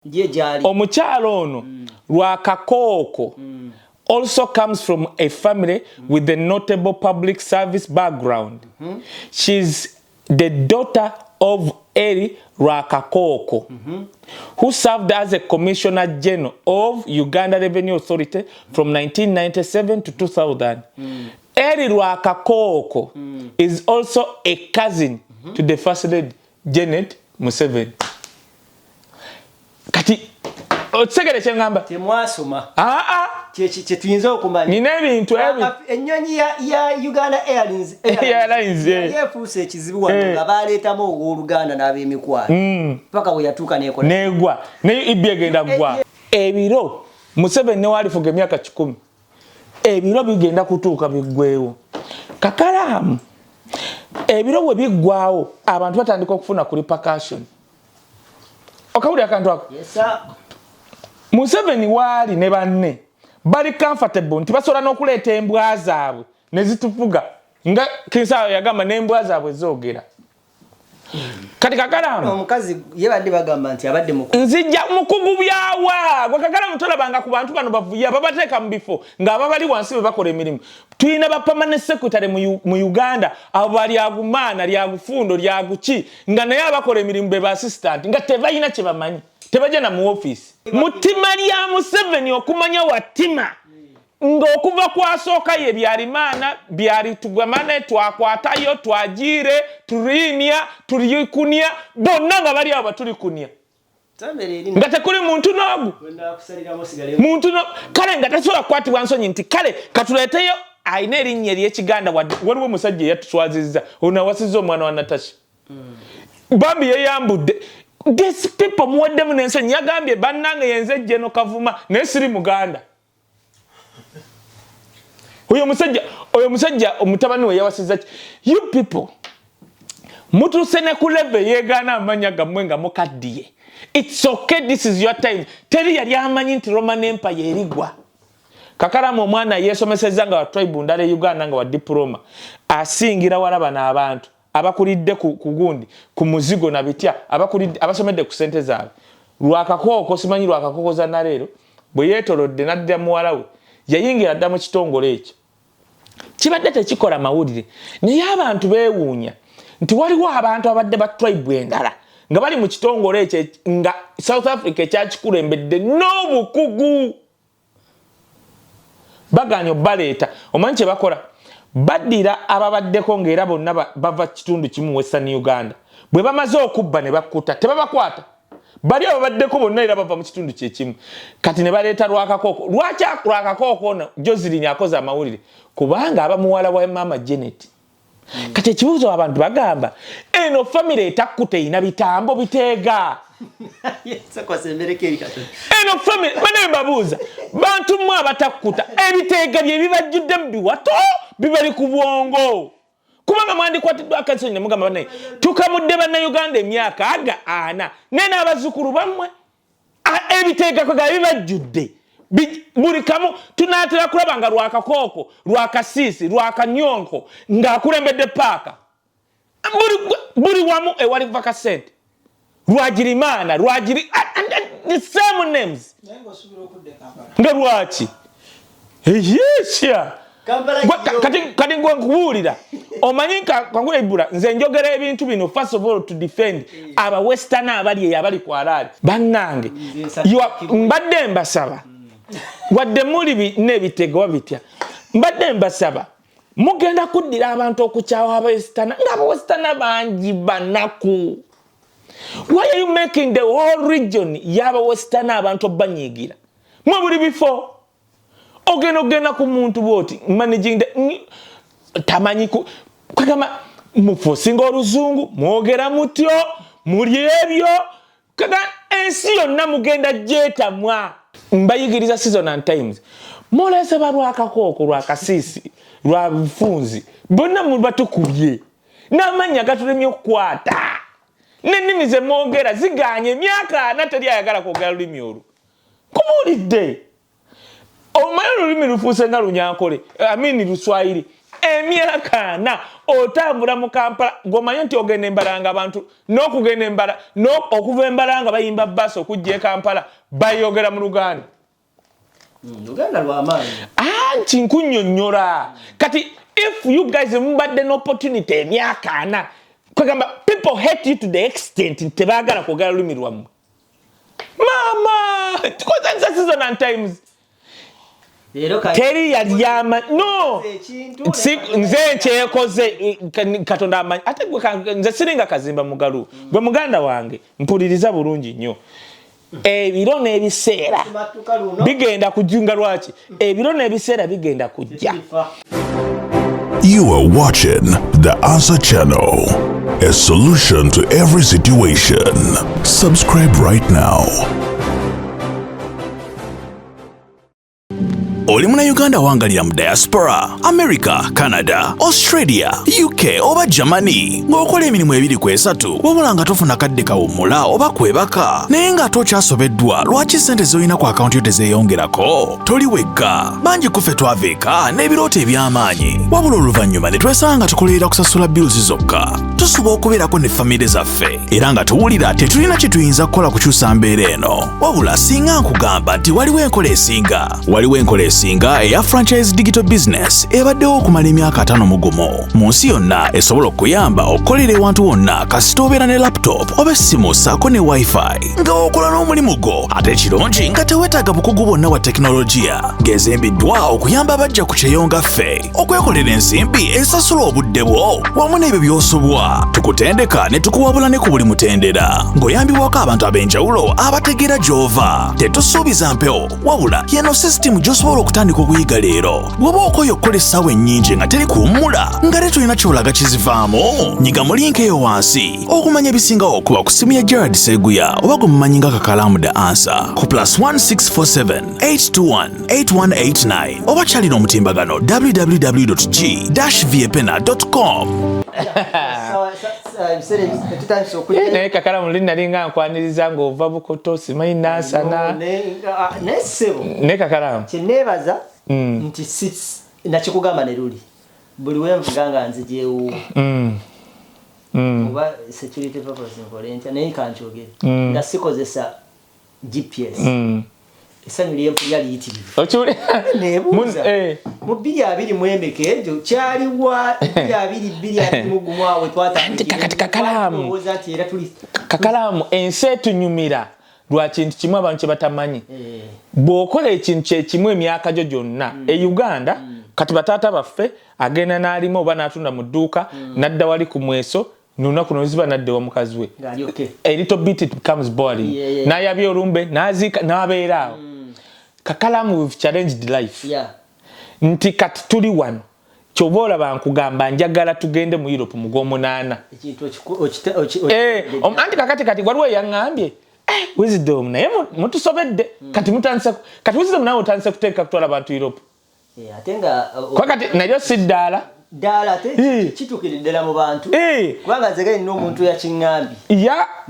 Ye gyali. Omukyalo ono Rwakakooko also comes from a family with a notable public service background. She's the daughter of Eri Rwakakooko, who served as a Commissioner General of Uganda Revenue Authority from 1997 to 2000. Eri Rwakakooko is also a cousin to the First Lady Janet Museveni. Kati okitegere kyeŋŋamba? Temwasoma. Aa. Kyetuyinza okumanya. Nina ebintu ebi Ennyonyi ya Uganda Airlines Airlines, yali efuuse ekizibu wano nga baleetamu owooluganda n'ab'emikwano paka bwe yatuuka nekola. Negwa naye ibi egenda gwa. Ebiro Museveni newalifuga emyaka 100, ebiro bigenda kutuuka biggwewo. Kakalaamu, ebiro bwe biggwawo, abantu batandika okufuna ku repercussion. Okawulira akantu ako? Yes, sir. Museveni waali ne banne bali comfortable nti basobola n'okuleeta embwa zaabwe ne zitufuga, nga Kinsaawo yagamba n'embwa zaabwe zoogera. Kati kakalaamu, Omukazi ye badde bagamba nti abadde mu Nzija mukugu byawa gwe. Kakalamu, tolabanga ku bantu bano bavuye babateeka mu bifo ng'ababali wansi be bakola emirimu. Tulina ba permanent secretary mu Uganda, abo balyagumaana, lyagufundo, lyaguki, nga naye abakola emirimu be ba assistant, nga tebalina kye bamanyi, tebajja na mu office. Mutima lya Museveni okumanya watima ng'okuva kwasooka ye byalimaana byali tugamane twakwatayo twagiire turiinya tulikunya bonna nga bali abo batulikunya nga tekuli muntu n'ogu muntu no kale nga tasobola kukwatibwa nsonyi nti kale katuleeteyo alina erinnya eryekiganda. Wadde waliwo omusajja eyatuswazizza ono awasizza omwana wa Natasha, bambi yeyambudde. These people muweddemu n'ensonyi. Yagambye, "Bannange, yenze Jeno Kavuma, naye siri Muganda." Oyo musajja omutabani we yawasizza ki? You people mutuuse ne ku level yeegaana amanya gammwe nga mukaddiye. It's okay, this is your time. Teri yali amanyi nti Roman Empire erigwa. Kakalamu, omwana yeesomesezza nga wa tribe ndala e Uganda, nga wa diploma, asingira wala bano abantu abakulidde ku gundi, ku muzigo na bitya, abakulidde, abasomedde ku sente zaabwe. Lwakakooko, simanyi Lwakakooko za naleero bwe yeetolodde n'addira muwala we, yayingira dda mu kitongole ekyo. Kibadde tekikola mawulire, naye abantu beewuunya nti waliwo abantu abadde ba tribe endala nga bali mu kitongole ekyo nga South Africa ekyakikulembedde n'obukugu. Baganya obbaleeta. Omanyi kye bakola? Baddira ababaddeko ng'era bonna bava kitundu kimu, Western Uganda. Bwe bamaze okubba ne bakkuta, tebabakwata. Bali ababaddeko bonna era bava mu kitundu kyekimu. Kati ne baleeta Lwakakooko. Lwaki Lwakakooko ono Joseline akoze amawulire? Kubanga aba muwala wa maama Janet. Kati ekibuuzo abantu bagamba, eno famire etakkuta erina bitambo biteega? Eno famire bane mbabuuza, bantu mmwe abatakkuta, ebiteega bye bibajjudde mu biwato, bibali ku bwongo? Kubanga mwandikwatiddwa akensonyi ne mugamba, "Bannaye, tukamudde Bannayuganda emyaka aga 40 naye n'abazzukulu bammwe." Ebiteega kwega bibajjudde. Buli kamu tunaatera kulaba nga Lwakakooko, Lwakasiisi, Lwakanyonko ng'akulembedde paaka. Buli wamu ewali kuva kasente, Lwagirimaana, Lwagiri, the same names. Nga lwaki eyesya? Kati gwe nkubuulira, omanyi kangula ebula, nze njogera ebintu bino first of all to defend aba western abali eyo abali ku alaali. Bannange, mbadde mbasaba, wadde muli n'ebitego bitya, mbadde mbasaba, mugenda kuddira abantu okukyawa abawestern, nga abawestern bangi banaku. Why are you making the whole region y'abawestern abantu obanyiigira? Mwe buli bifo ogenda ogenda ku muntu bwoti managing tamanyi kwegamba mufosinga oluzungu, mwogera mutyo, muli ebyo kaga ensi yonna mugenda gyetamwa. Mbayigiriza season and times. Mulese balwakakooko, Lwakasiisi, lwa bufunzi, bonna mubatukubye n'amannya gatulemye okukwata n'ennimi ze mwogera ziganye. Emyaka 40 teri ayagala kwogera lulimi olwo. Kubuulidde, omanyi olulimi lufuuse nga Lunyankole, amini Luswayiri. Emyaka 40 otambula mu Kampala ng'omanye nti ogenda embalanga abantu n'okugenda embala okuva embalanga bayimba basi okujja e Kampala bayogera mu Luganda. Luganda lw'amaanyi. Anti nkunnyonnyola. Kati if you guys mubadde n'opportunity emyaka 40, kwegamba people hate you to the extent nti tebaagala kwogera lulimi lwammwe. Mama, tukozesa season and times. Teri yalyama no nze nkyekoze Katonda amanyi ate nze siringa kazimba mugalu gwe muganda wange mpuliriza bulungi nnyo. Ebiro n'ebiseera bigenda kujunga lwaki? Ebiro n'ebiseera bigenda kujja. You are watching The Answer Channel, a solution to every situation. Subscribe right now. Oli Munnayuganda wangalira mu diaspora, America, Canada, Australia, UK oba Germany ng'okola emirimu 2 ku 3 wabula nga tofuna kadde kawummula oba kwebaka naye ng'ate okyasobeddwa lwaki ssente z'olina ku akawunti yo tezeeyongerako. Toli wekka, bangi ku ffe twava eka n'ebirooto eby'amaanyi wabula oluvannyuma ne twesanga nga tukolerera kusasula bills zokka. Tusuba okubeerako ne famire zaffe era nga tuwulira tetulina kye tuyinza kukola kukyusa mbeera eno. Wabula singa nkugamba nti waliwo enkola esinga, waliwo enkola esinga eya franchise digital business ebaddewo okumala emyaka 51 mu nsi yonna esobola okuyamba okukolera ewantu wonna kasita obeera ne laptop oba essimu ssaako ne wifi nga okola n'omulimu gwo ate ekirungi nga teweetaaga bukugu bwonna bwa tekinologiya ng'ezimbiddwa okuyamba abajja ku kyeyonga ffe okwekolera ensimbi esasula obudde bwo wamu n'ebyo by'osobwa. Tukutendeka ne tukuwabula ne ku buli mutendera ng'oyambibwako abantu ab'enjawulo abategeera gy'ova. Tetusuubiza mpewo wabula yeno sisitimu gy'osobola okutandika okuyiga leero. Bw'oba okoye okukola essaawa ennyingi nga teri kuwummula nga tetulina ky'olaga kizivaamu, nyiga mu linki eyo wansi okumanya ebisingawo okuba ku ssimu ya Gerard Seguya oba gwe mumanyi nga Kakalamu The Answer ku +1 647 821 8189 oba kyalina omutimbagano www.g-viepena.com. Naye Kakalamu luli nali nga nkwaniriza ng'ova Bukoto simanyi Nansana. Naye ssebo ne Kakalamu kye neebaza nti nakikugamba ne luli buli wenvuga nga nzigyewo oba security purpose nkole ntya naye kankyogere nga sikozesa GPS, essanyu lyempulira liyitirivu. Neebuuza mu 2020 egyo kyaliwa 2021 awo Kati Kakalamu. Twatandikira nti era tuli Kakalamu, ensi etunyumira lwa kintu kimu abantu kye batamanyi. Bw'okola ekintu kyekimu emyaka gyo gyonna e Uganda, kati bataata baffe agenda n'alima oba n'atunda mu dduuka n'adda wali ku mweso nolunaku noluziba n'adda ewa mukazi we. Ng'ali okay. A little bit it becomes boring. N'ayabya olumbe n'aziika n'abeera awo. Kakalamu, we've challenged life nti kati tuli wano kyova olaba nkugamba njagala tugende mu Europe mu gw'omunaana. Ekintu okiku- Anti kakati kati waliwo eyaŋŋambye, "Wisdom naye mutusobedde kati mutandise kati Wisdom nawe otandise kuteeka kutwala abantu Europe." Ate nga Kwa kati naryo si ddaala. Ddala ate kituukire ddala mu bantu kubanga nze nina omuntu yakiŋŋambye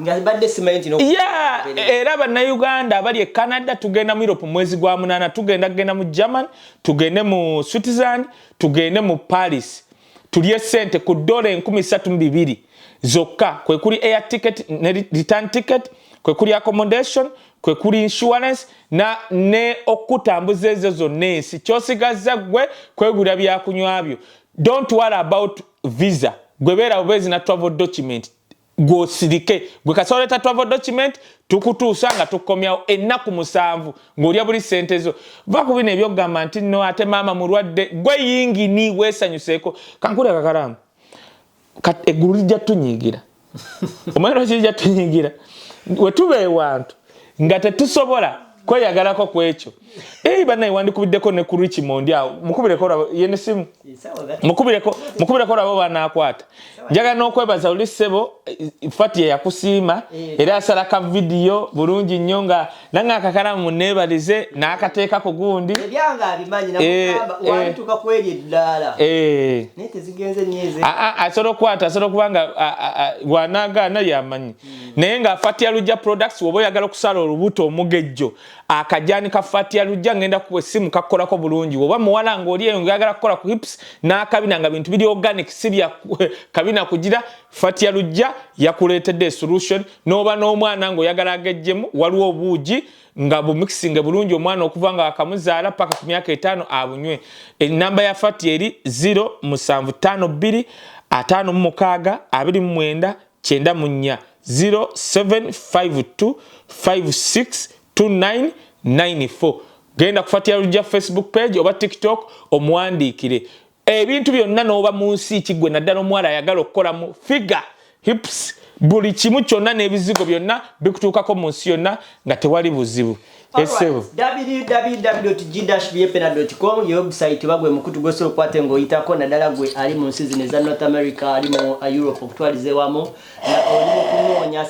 nga badde simanyi nti Ya, era Bannayuganda abali e Canada, tugenda mu Europe mu mwezi gwa 8. Tugenda kugenda mu German, tugende mu Switzerland, tugende mu Paris, tulye sente ku dola 32,000 zokka. Kwe kuli air ticket ne return ticket, kwe kuli accommodation, kwe kuli insurance na ne okutambuza ezo zonna ensi. Kyosigaza gwe kwegulira byakunywa byo. Don't worry about visa, gwe beera bubeezi na travel document, gwosirike gwe kasobola travel document tukutuusa nga tukomyawo ennaku 7 ng'olya buli sente zo. Va ku bino ebyokugamba nti no ate maama mulwadde, gwe yingini weesanyuseeko. Kankulya Kakalamu, eggulu lijja tunyiigira. Omanyi lwaki lijja tunyiigira? Wetuba ewantu nga tetusobola kweyagalako ku ekyo. Bannaye, wandikubiddeko ne ku Richmond awo, mukubireko olaba ye ne simu, mukubireko olaba banaakwata. Njagala n'okwebaza oli ssebo Fati yakusiima era asala ka vidiyo bulungi nnyo nga nange Akakalamu muneebalize n'akateeka ku gundi. Ebyange abimanyi, namugamba walituuka kweri eddaala naye tezigenze nyeeze. Asobola okukwata, asobola okuba nga bw'anaagaana yamanyi. Naye nga Fatia Lujja Products, woba oyagala okusala olubuto omugejjo. Akajaani ka Fatia Lujja ngenda kuwa essimu, kakukolako bulungi. Oba muwala ng'oli eyo ng'oyagala kukola ku hips n'akabina nga bintu biri organic, si bya kabina kugira, Fatia Lujja yakuleetedde solution. N'oba n'omwana ng'oyagala agejjemu, waliwo obuugi nga bumixinge bulungi, omwana okuva nga akamuzaala paka ku myaka 5 abunywe. Enamba ya Fatia eri 0752 56 29 94, 0752 56 2994. Genda kufatia Lujja Facebook page oba TikTok omuwandiikire ebintu byonna. N'oba mu nsi kiggwe, naddala omuwala ayagala okukolamu figure, hips, buli kimu kyonna n'ebizigo byonna bikutuukako mu nsi yonna nga tewali buzibu. Esebo. www.g-bpena.com ye website oba gwe mukutu gwosobola okukwata ng'oyitako, naddala gwe ali mu nsi zino eza North America, ali mu Europe okutwaliza ewamu, nga oli mu kunoonya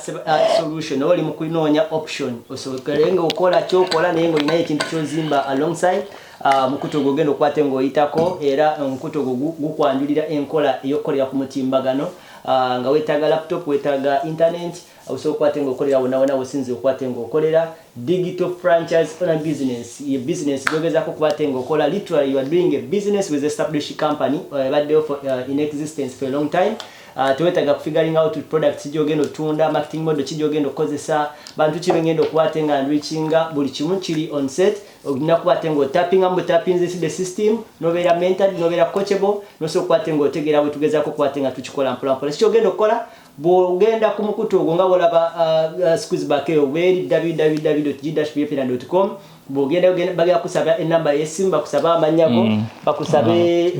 solution oba oli mu kunoonya option osobokere nga okola kyokola naye ng'olinayo ekintu kyozimba alongside. Mukutu ogwo ogenda okukwata ng'oyitako, era omukutu ogwo gukwanjulira enkola ey'okukolera ku mutimbagano, nga weetaaga laptop, weetaaga internet, osobola okukwata ng'okolera wonna wonna wosinza okukwata ng'okolera. Digital franchise online business ye business gyogezako okukwata ng'okola. Literally, you are doing a business with established company ebaddewo for in existence for a long time. Tewetaaga kufiguring out products gyogenda otunda, marketing model ki gyogenda okukozesa, bantu ki bengenda okukwata nga nreachinga. Buli kimu kiri on set. Olina kukwata nga otapinga mu tapinze the system, nobeera mentored, nobeera coachable, nosobola okukwata nga otegeera bwe tugezaako okukwata nga tukikola mpolampola. Kikyogenda okukola bw'ogenda ku mukutu ogwo nga bwolaba squeeze back eyo bweri, www.g-bpna.com. Bw'ogenda bagenda kusaba enamba y'essimu, bakusabe amannya go, bakusabe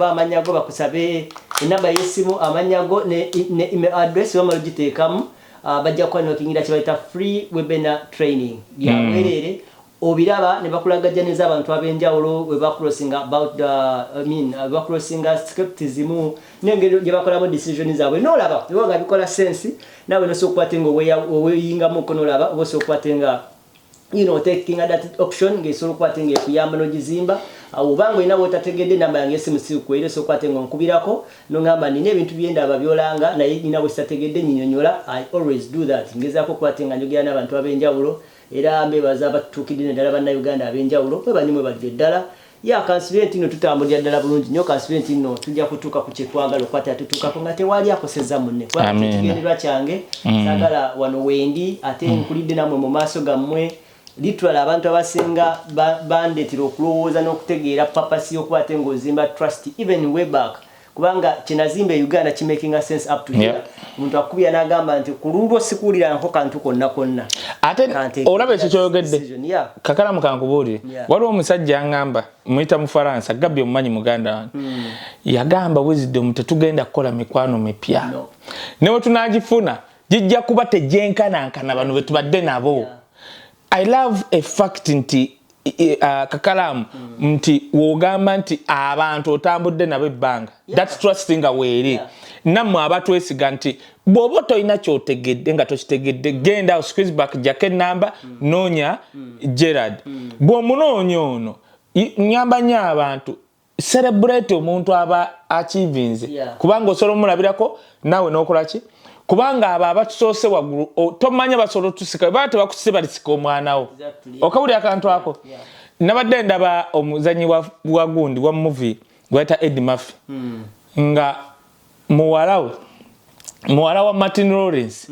amannya go, bakusabe enamba y'essimu, amannya go ne email address. Bamala ogiteekamu, bajja kuba kye bayita free webinar training byabwereere. Obiraba ne bakulagajaniza abantu ab'enjawulo we bacrossinga about the, I mean, bacrossinga skepticism n'engeri gye bakolamu decision zaabwe, n'olaba oba nga bikola sense naawe nosobola okukwata nga oweyingamuko, n'olaba oba osobola okukwata nga taking that option ng'esobola okukwata nga ekuyamba n'ogizimba. Obanga olina wotategedde, namba yange esimu sikukwere, osobola okukwata nga onkubirako nongamba, "Nina ebintu byendaba byolanga naye nina bwe sitategedde, nyinyonyola." I always do that, ngezaako okukwata nga njogera n'abantu ab'enjawulo, era mbebaza abatutuukidde naddala Bannayuganda ab'enjawulo. Mwebali, mwebalire ddala. Ya, kansubire nti nno tutambulira ddala bulungi nnyo. Kansubire nti nno tujja kutuuka ku kyetwagala okukwatira tutuukako nga tewali akosezza munne, kubanga Amiina. ekigendererwa kyange saagala wano wendi ate nkulidde nammwe mu maaso gammwe. Literally, abantu abasinga bandeetera okulowooza n'okutegeera purpose y'okuba ate ng'ozimba trust even way back, kubanga kyenazimba e Uganda kimakinga sense up to here. Omuntu akubira n'agamba nti ku lulwo sikuwuliranko kantu konna konna. Ate Kanteeke olaba ekyo kyoyogedde, decision, yeah. Kakalamu kankubuulire. Waliwo omusajja aŋŋamba, muyita Mufaransa, Gabi, omumanyi, muganda wange, yagamba, "Wisdom, tetugenda kukola mikwano mipya. No. Ne bwe tunagifuna gijja kuba tegyenkanankana bano be tubadde nabo." I love a fact nti Kakalamu, nti wogamba nti abantu otambudde nabo ebbanga, that trust nga weeri. Nammwe abatwesiga nti bw'oba tolina kyotegedde nga tokitegedde, genda squeeze back, jjako enamba, noonya Gerard. Bw'omunoonya ono, nyamba nnyo abantu, celebrate omuntu aba achievinze, kubanga osobola omulabirako naawe n'okola ki, kubanga abo abatusoose waggulu tomanya basobola otusika, baba tebakusise balisika omwana wo. Okawulira akantu ako? Yeah. Nabadde ndaba omuzanyi wa gundi wa movie gwayita Eddie Murphy, nga muwala we, muwala wa Martin Lawrence,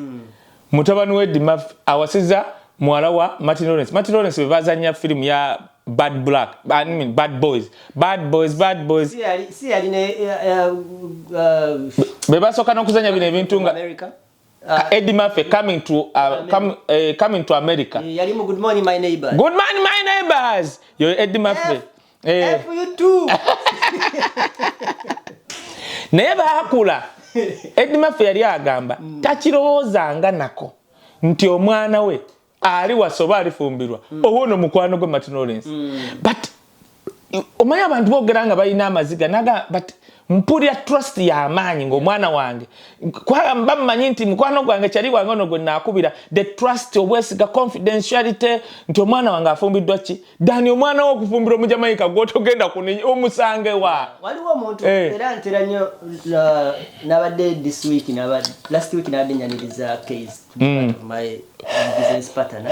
mutabani wa Eddie Murphy awasiza muwala wa Martin Lawrence. Martin Lawrence bwe bazanya firimu ya Bad Black, I mean, Bad Boys, Bad Boys, Bad Boys. Si yali ne be basooka n'okuzanya bino ebintu nga America. Eddie Murphy coming to America. Yali mu Good Morning My Neighbors. Good Morning My Neighbors, yo Eddie Murphy. F you too. Naye baakula, Eddie Murphy yali agamba takirowoozanga nako nti omwana we ali wasa oba alifumbirwa owoono mukwano gwe Martin Lawrence. But Omanyi abantu boogera nga balina amaziga naga, but mpulira trust y'amaanyi ng'omwana wange, kubanga bamumanyi nti mukwano gwange, kyali wange ono gwe naakubira, the trust, obwesiga, confidentiality, nti omwana wange afumbiddwa ki dani. Omwana wo okufumbira Omujamaika gwotogenda kunenya omusange wa? Waliwo omuntu era ntera nnyo nabadde this week, last week nabadde nyaniriza case to be part of my business partner.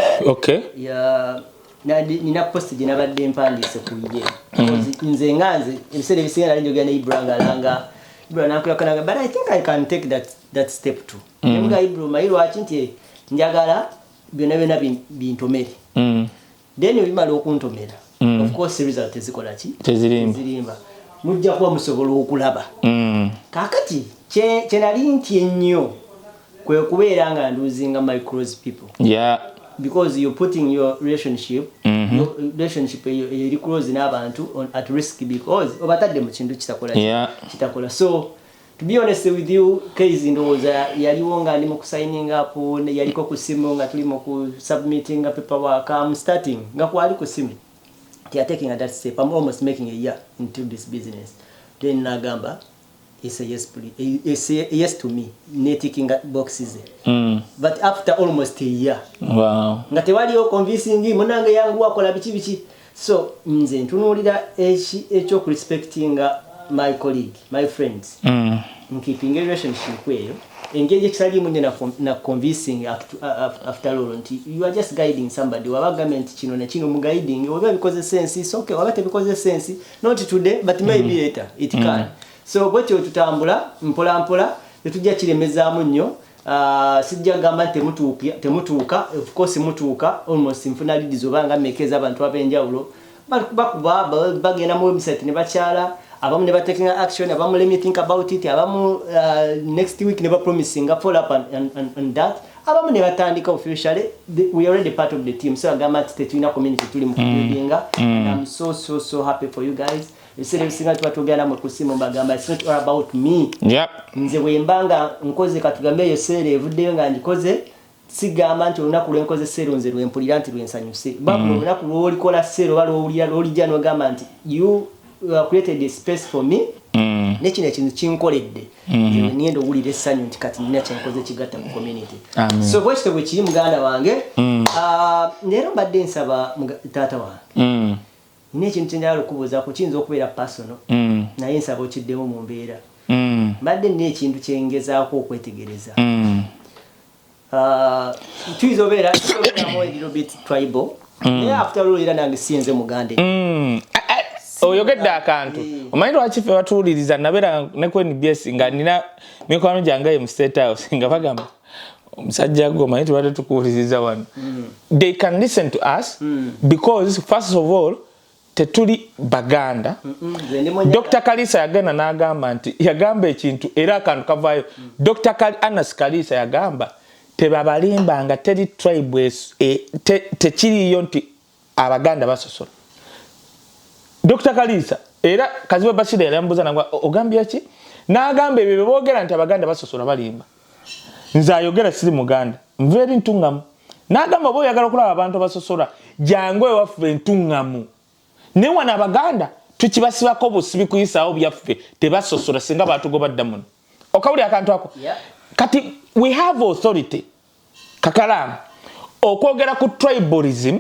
Ya, nina post gye nabadde mpandiise ku ye. Because nze nga nze ebiseera ebisinga nali njogera ne Ibra ng'alanga Ibra nankulakananga, but I think I can take that step too. Nemuga Ibra, omanyi lwaki nti njagala byonna byonna bintomere? Then bimala okuntomera, of course result tezikola ki? Tezirimba. Tezirimba, mujja kuba musobola okulaba. Kaakati kye nali nti ennyo kwe kubeera nga nlosinga my close people, because you're putting your relationship, your relationship eyo eri close n'abantu at risk, because obatadde mu kintu kitakola ki? Kitakola. So to be honest with you, case ndowooza yaliwo nga ndi mu kusigning up, yaliko ku simu nga tuli mu ku submitting paperwork, I'm starting nga kwali ku simu ti taking that step. I'm almost making a year into this business. Then nagamba it's a yes, please. It's a yes to me, netickinga boxes, but after almost a year nga tewaliyo convincing, munange yangu akola biki biki. So nze ntunuulira ekyokurespectinga my colleague, my friends, nkeepinga relationship eyo engeri ekitaliimu nnyo na convincing after all nti you are just guiding somebody. Waba agambye nti kino nakino, mu guiding oba bikoze sense, it's okay. Waba tebikoze sense, not today but maybe later it can. So bwetyo tutambula mpola mpola, tetujja kiremezaamu nnyo. Sijja kugamba nti temutuuka, of course mutuuka. Almost nfuna leads oba nga mmeka ez'abantu ab'enjawulo. Bakuba bagenda mu website ne bakyala, abamu ne batakinga action, abamu let me think about it, abamu next week ne bapromisinga follow up and that, abamu ne batandika officially. We are already part of the team. So agamba nti tetulina community, tuli mu kubuildinga, and I'm so so so happy for you guys. Ebiseera ebisinga tuba twogera namwe ku simu, mbagamba it's not all about me. Nze bwe mba nga nkoze, katugambe eyo sale evuddeyo nga ngikoze, sigamba nti olunaku lwenkoze sale nze lwempulira nti lwensanyuse. Babula olunaku lwolikola sale oba lwowulira lwolijja nogamba nti you created a space for me, nekino ekintu kinkoledde. Nze ngenda owulira essanyu nti kati nina kyenkoze kigatta mu community. Amen. So bwekito bwe kiri, muganda wange. Ah, leero mbadde nsaba taata wange, nina ekintu kyenjagala okubuuzaako, kiyinza okubeera personal, naye nsaba okiddemu mu mbeera. Mbadde nina ekintu kyengezaako okwetegereza. Ah, tuyinza obeeramu a little bit tribal, naye after all era nange sinze muganda. Ah, ah, oyogedde akantu. Omanyi lwaki ffe batuwuliriza? Nabeera ne ku NBS nga nina mikwano gyange mu State House nga bagamba, omusajja gwe omanyi tubadde tukuwuliriza wano. They can listen to us because first of all tetuli Baganda. Nze ndi Munyaka. Dr Kalisa yagenda n'agamba nti yagamba ekintu era akantu kavaayo. Dr Anas Kalisa yagamba tebabalimbanga, teri tribe tekiriyo nti Abaganda basosola. Dr Kalisa era Kazibwe Bashir yali amubuuza nangwa, ogambye ki? N'agamba ebyo beboogera nti Abaganda basosola balimba. Nze ayogera siri Muganda, nva eri Ntuŋŋamu. N'agamba oba oyagala okulaba abantu abasosola, jangu ewaffe Entuŋŋamu. Naye wano Abaganda tukibasibako busibi kuyisaawo byaffe, tebasosola, singa batugoba dda muno. Okawuli akantu ako? Yeah. Kati we have authority kakalaamu okwogera ku tribalism,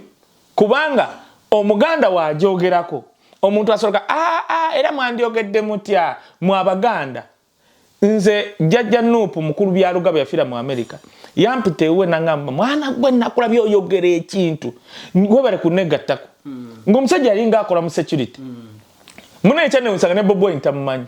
kubanga Omuganda wajogerako omuntu asoloka aa ah, era mwandyogedde mutya mu Abaganda? Nze jjajja Nuupu mukulu Byalugaba yafiira mu Amerika, yampita ewuwe nangamba, mwana gwe nakulabye oyogera ekintu, webale kunegattako, ng'omusajja yalinga akola mu security munene ekyanewusanga ne Bobi Wine tamumanyi.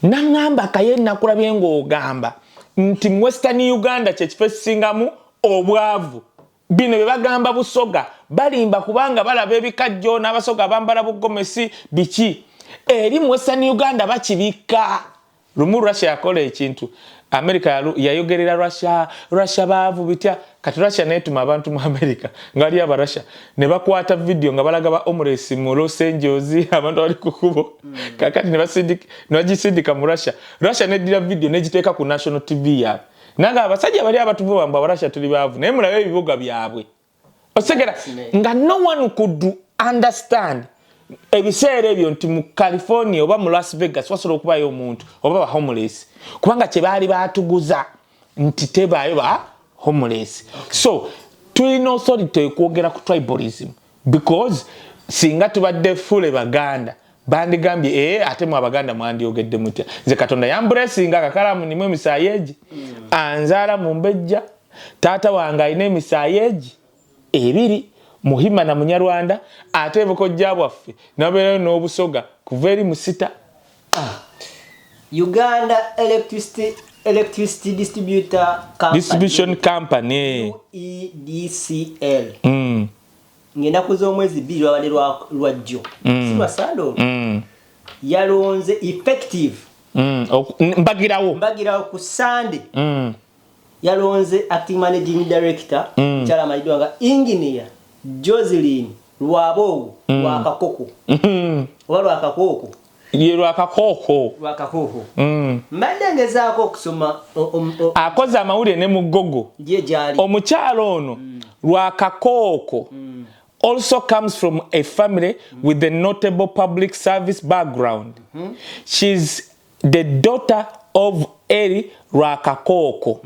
Naŋŋamba, kaye nakulabye ng'ogamba nti mu Western Uganda kyekifo ekisingamu obwavu, bino bye bagamba Busoga balimba, kubanga balaba ebikajjo n'Abasoga bambala bugomesi biki, eri mu Western Uganda bakibika. Lumu Russia yakola ekintu, America yayogerera Russia, Russia baavu bitya. Kati Russia netuma abantu mu America nga bali aba Russia ne bakwata video nga balaga ba homeless mu Los Angeles, abantu bali ku kubo. Kakati ne bagisindika mu Russia, Russia neddira video negiteeka ku national TV yaabwe, nanga abasajja bali abatuvu bambu Abarussia tuli baavu, naye mulabe ebibuga byabwe. Osegera nga no one could understand. Ebiseera ebyo nti mu California oba mu Las Vegas wasobola okubayo omuntu oba ba homeless, kubanga kyebaali batuguza nti tebaayo ba homeless. So tulina authority okwogera ku tribalism, because singa tubadde fule Baganda, bandigambye, "Ee, ate mu Abaganda mwandyogedde mutya?" Nze Katonda yamblessinga, akakalamu nimu emisaayi egi. Anzaala mu Mbejja. Taata wange alina emisaayi egi ebiri, Muhima na Munyarwanda, ate ebukojja bwaffe nabeerayo n'Obusoga kuva eri Musita. Uganda Electricity Distributor Company, Distribution Company. UEDCL, ng'ennaku z'omwezi 2, lwabadde lwajjo, si lwa Sande olwo, yalonze effective Mbagirawo. Mbagirawo ku Sande. Yalonze acting managing director, mukyala amanyiddwa nga Engineer Joselin Lwaboowo Lwakakoko, oba Lwakakooko? Ye Lwakakooko. Lwakakooko. Mbadde ngezaako okusoma Akoze amawulire ne mu Gogo. Ye gyali. Omukyalo ono Lwakakooko also comes from a family with a notable public service background. She's the daughter of Eri Rwakakooko,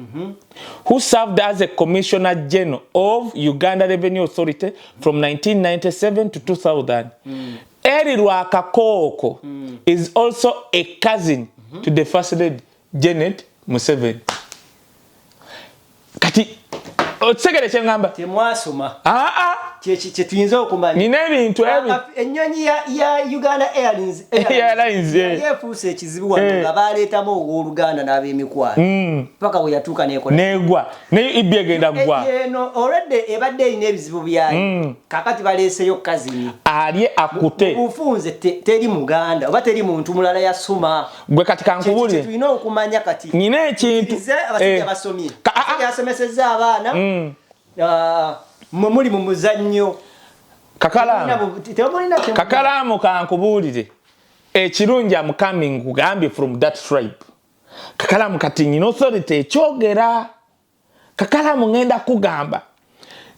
who served as a Commissioner General of Uganda Revenue Authority from 1997 to 2000. Eri Rwakakooko is also a cousin to the First Lady Janet Museveni. Kati okitegere kyeŋŋamba? Temwasoma. Aa. Kyetuyinza okumanya. Nina ebintu ebi Ennyonyi ya Uganda Airlines Airlines, yali efuuse ekizibu wano, nga baleetamu owooluganda n'ab'emikwano, paka bwe yatuuka nekola. Negwa naye ibbi egenda gwa. Eno olwedde ebadde erina ebizibu byayo, kakati baleeseyo cousin. Alye akute. Bufunze teri Muganda oba teri muntu mulala yasoma. Gwe kati kankubulire. Tulina okumanya kati. Nina ekintu. Kkirize abasajja basomye. Ah, ah. Abasajja basomesezza abaana. Ah, mwe muli mu muzannyo. Kakalaamu. Temulina Kakalaamu, kankubuulire ekirungi. Am coming, kugambye from that tribe. Kakalaamu, kati nyina authority ekyogera. Kakalaamu, ngenda kugamba,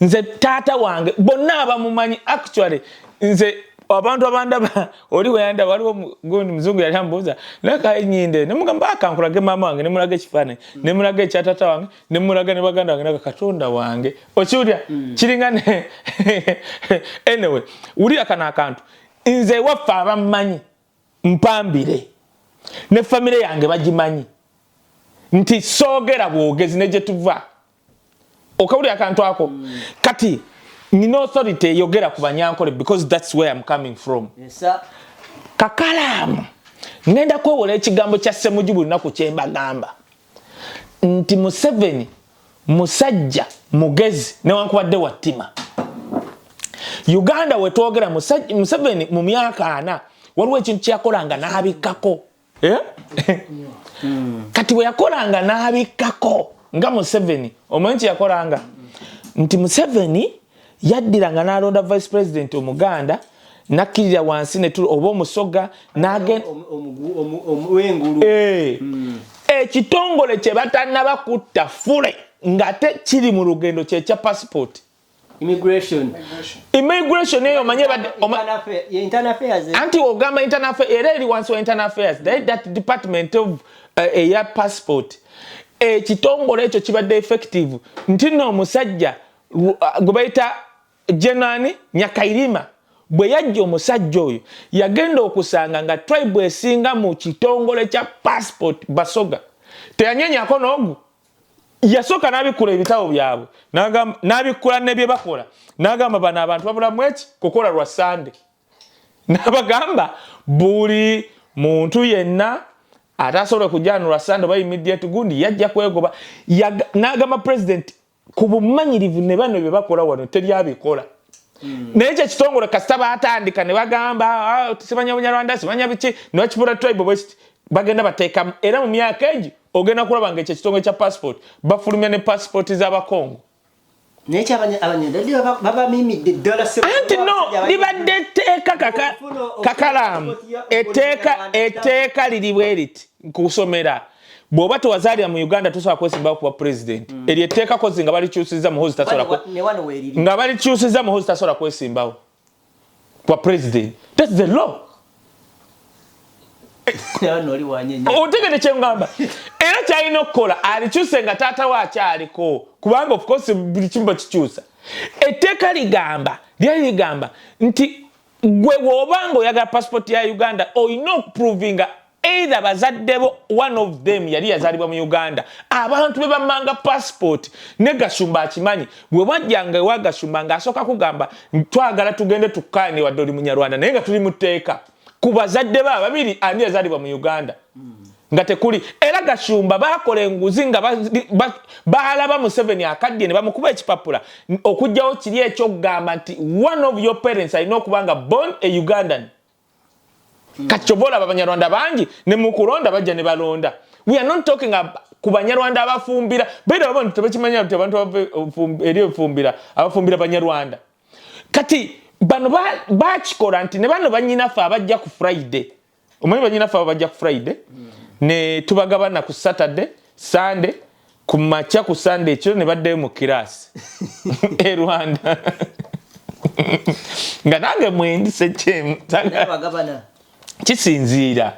nze taata wange bonna abamumanyi, actually nze abantu abandaba, oli weyandaba, waliwo gundi muzungu yali ambuuza nakanyinde, nemugamba akankulage maama wange, nemulaga ekifaananyi, nemulaga ekya taata wange, nemulaga ne baganda wange, naga Katonda wange, okiwulira kiringa ne anyway, wulira kano akantu. Nze ewaffe abammanyi mpambire ne famire yange bagimanyi nti soogera bwogezi ne gye tuva. Okawulira akantu ako? Kati nina authority eyogera ku Banyankole because that's where I'm coming from. Esa. Kakalaamu, ngenda kwewola ekigambo kya Ssemuju buli lunaku kyembagamba nti Museveni musajja mugezi newankubadde wattima. Uganda wetwogera, Museveni mu myaka 40 waliwo ekintu kyeyakolanga n'abikkako. Eh? Kati bwe yakolanga n'abikkako nga Museveni, omanyi kyeyakolanga? Nti Museveni yaddiranga n'alonda vice president Omuganda, nakkirira wansi oba Omusoga. Wengulu. Eh. Ekitongole kye batannaba kutta fule ng'ate kiri mu lugendo kyekya passport. Immigration. Immigration eyo omanye Internal affairs. Anti ogamba internal affairs, era eri wansi wa internal affairs, that department of eya passport. Ekitongole ekyo kibadde effective nti nno omusajja gwe bayita Jenani Nyakairima bwe yajja, omusajja oyo yagenda okusanga nga tribe esinga mu kitongole kya passport Basoga. Teyanyenyako n'ogu, yasooka n'abikkula ebitabo byabwe, n'abikkula ne bye bakola, n'agamba bano abantu babulamu eki kukola lwa Sande, n'abagamba buli muntu yenna atasobola kujjana lwa Sande oba immediate gundi yajja kwegoba. N'agamba president ku bumanyirivu ne bano bye bakola wano teryabikola. Naye ekyo ekitongole kasita batandika ne bagamba, "Ah, simanya Bunyarwanda, simanya biki," ne bakipula tribe bwekiti, bagenda bateekamu. Era mu myaka egyo ogenda kulaba nga ekyo ekitongole kya passport bafulumya ne passport z'Abakongo. Naye kyabanyarwanda babamimidde ddala. Anti no libadde etteeka. Kakalaamu, etteeka liri bwe riti nkusomera: bw'oba tewazaalira mu Uganda tosobola kwesimbawo kuba president. Eryo etteeka kozi nga balikyusiza, Muhozi tasobola Ne wano weeriri. Nga balikyusiza, Muhozi tasobola kwesimbawo. Kwa president, that's the law. Otegede kyengamba, era kyalina okukola alikyuse nga taata we akyaliko, kubanga of course buli kimu bakikyusa. Etteeka ligamba, lyali ligamba nti gwe bw'obanga oyagala passport ya Uganda, olina okuprovinga either bazadde bo, one of them yali yazaalibwa mu Uganda. Abantu be bamanga passport, ne Gashumba akimanyi, bwe bwajjanga ewa Gashumba ng'asooka kugamba, "Twagala tugende tukkaane, wadde oli Munyarwanda, naye nga tuli mu tteeka, ku bazadde be ababiri ani yazaalibwa mu Uganda?" Nga tekuli. Era Gashumba bakola enguzi nga baalaba Museveni akaddiye ne bamukuba ekipapula okugjawo kiri ekyokugamba nti one of your parents alina okuba nga born a Ugandan. Kati kyova olaba Abanyarwanda bangi ne mukulonda bajja ne balonda. We are not talking ku Banyarwanda abafumbira beera baba tebakimanya nti abantu eri efumbira, abafumbira Banyarwanda. Kati bano bakikola nti ne bano banyinaffe abajja ku Friday, omanyi banyinaffe abo bajja ku Friday ne tubagabana ku Saturday, Sunday ku makya, ku Sunday ekiro ne baddayo mu kirasi e Rwanda, nga nange mwendi sekyemu. Kisinziira.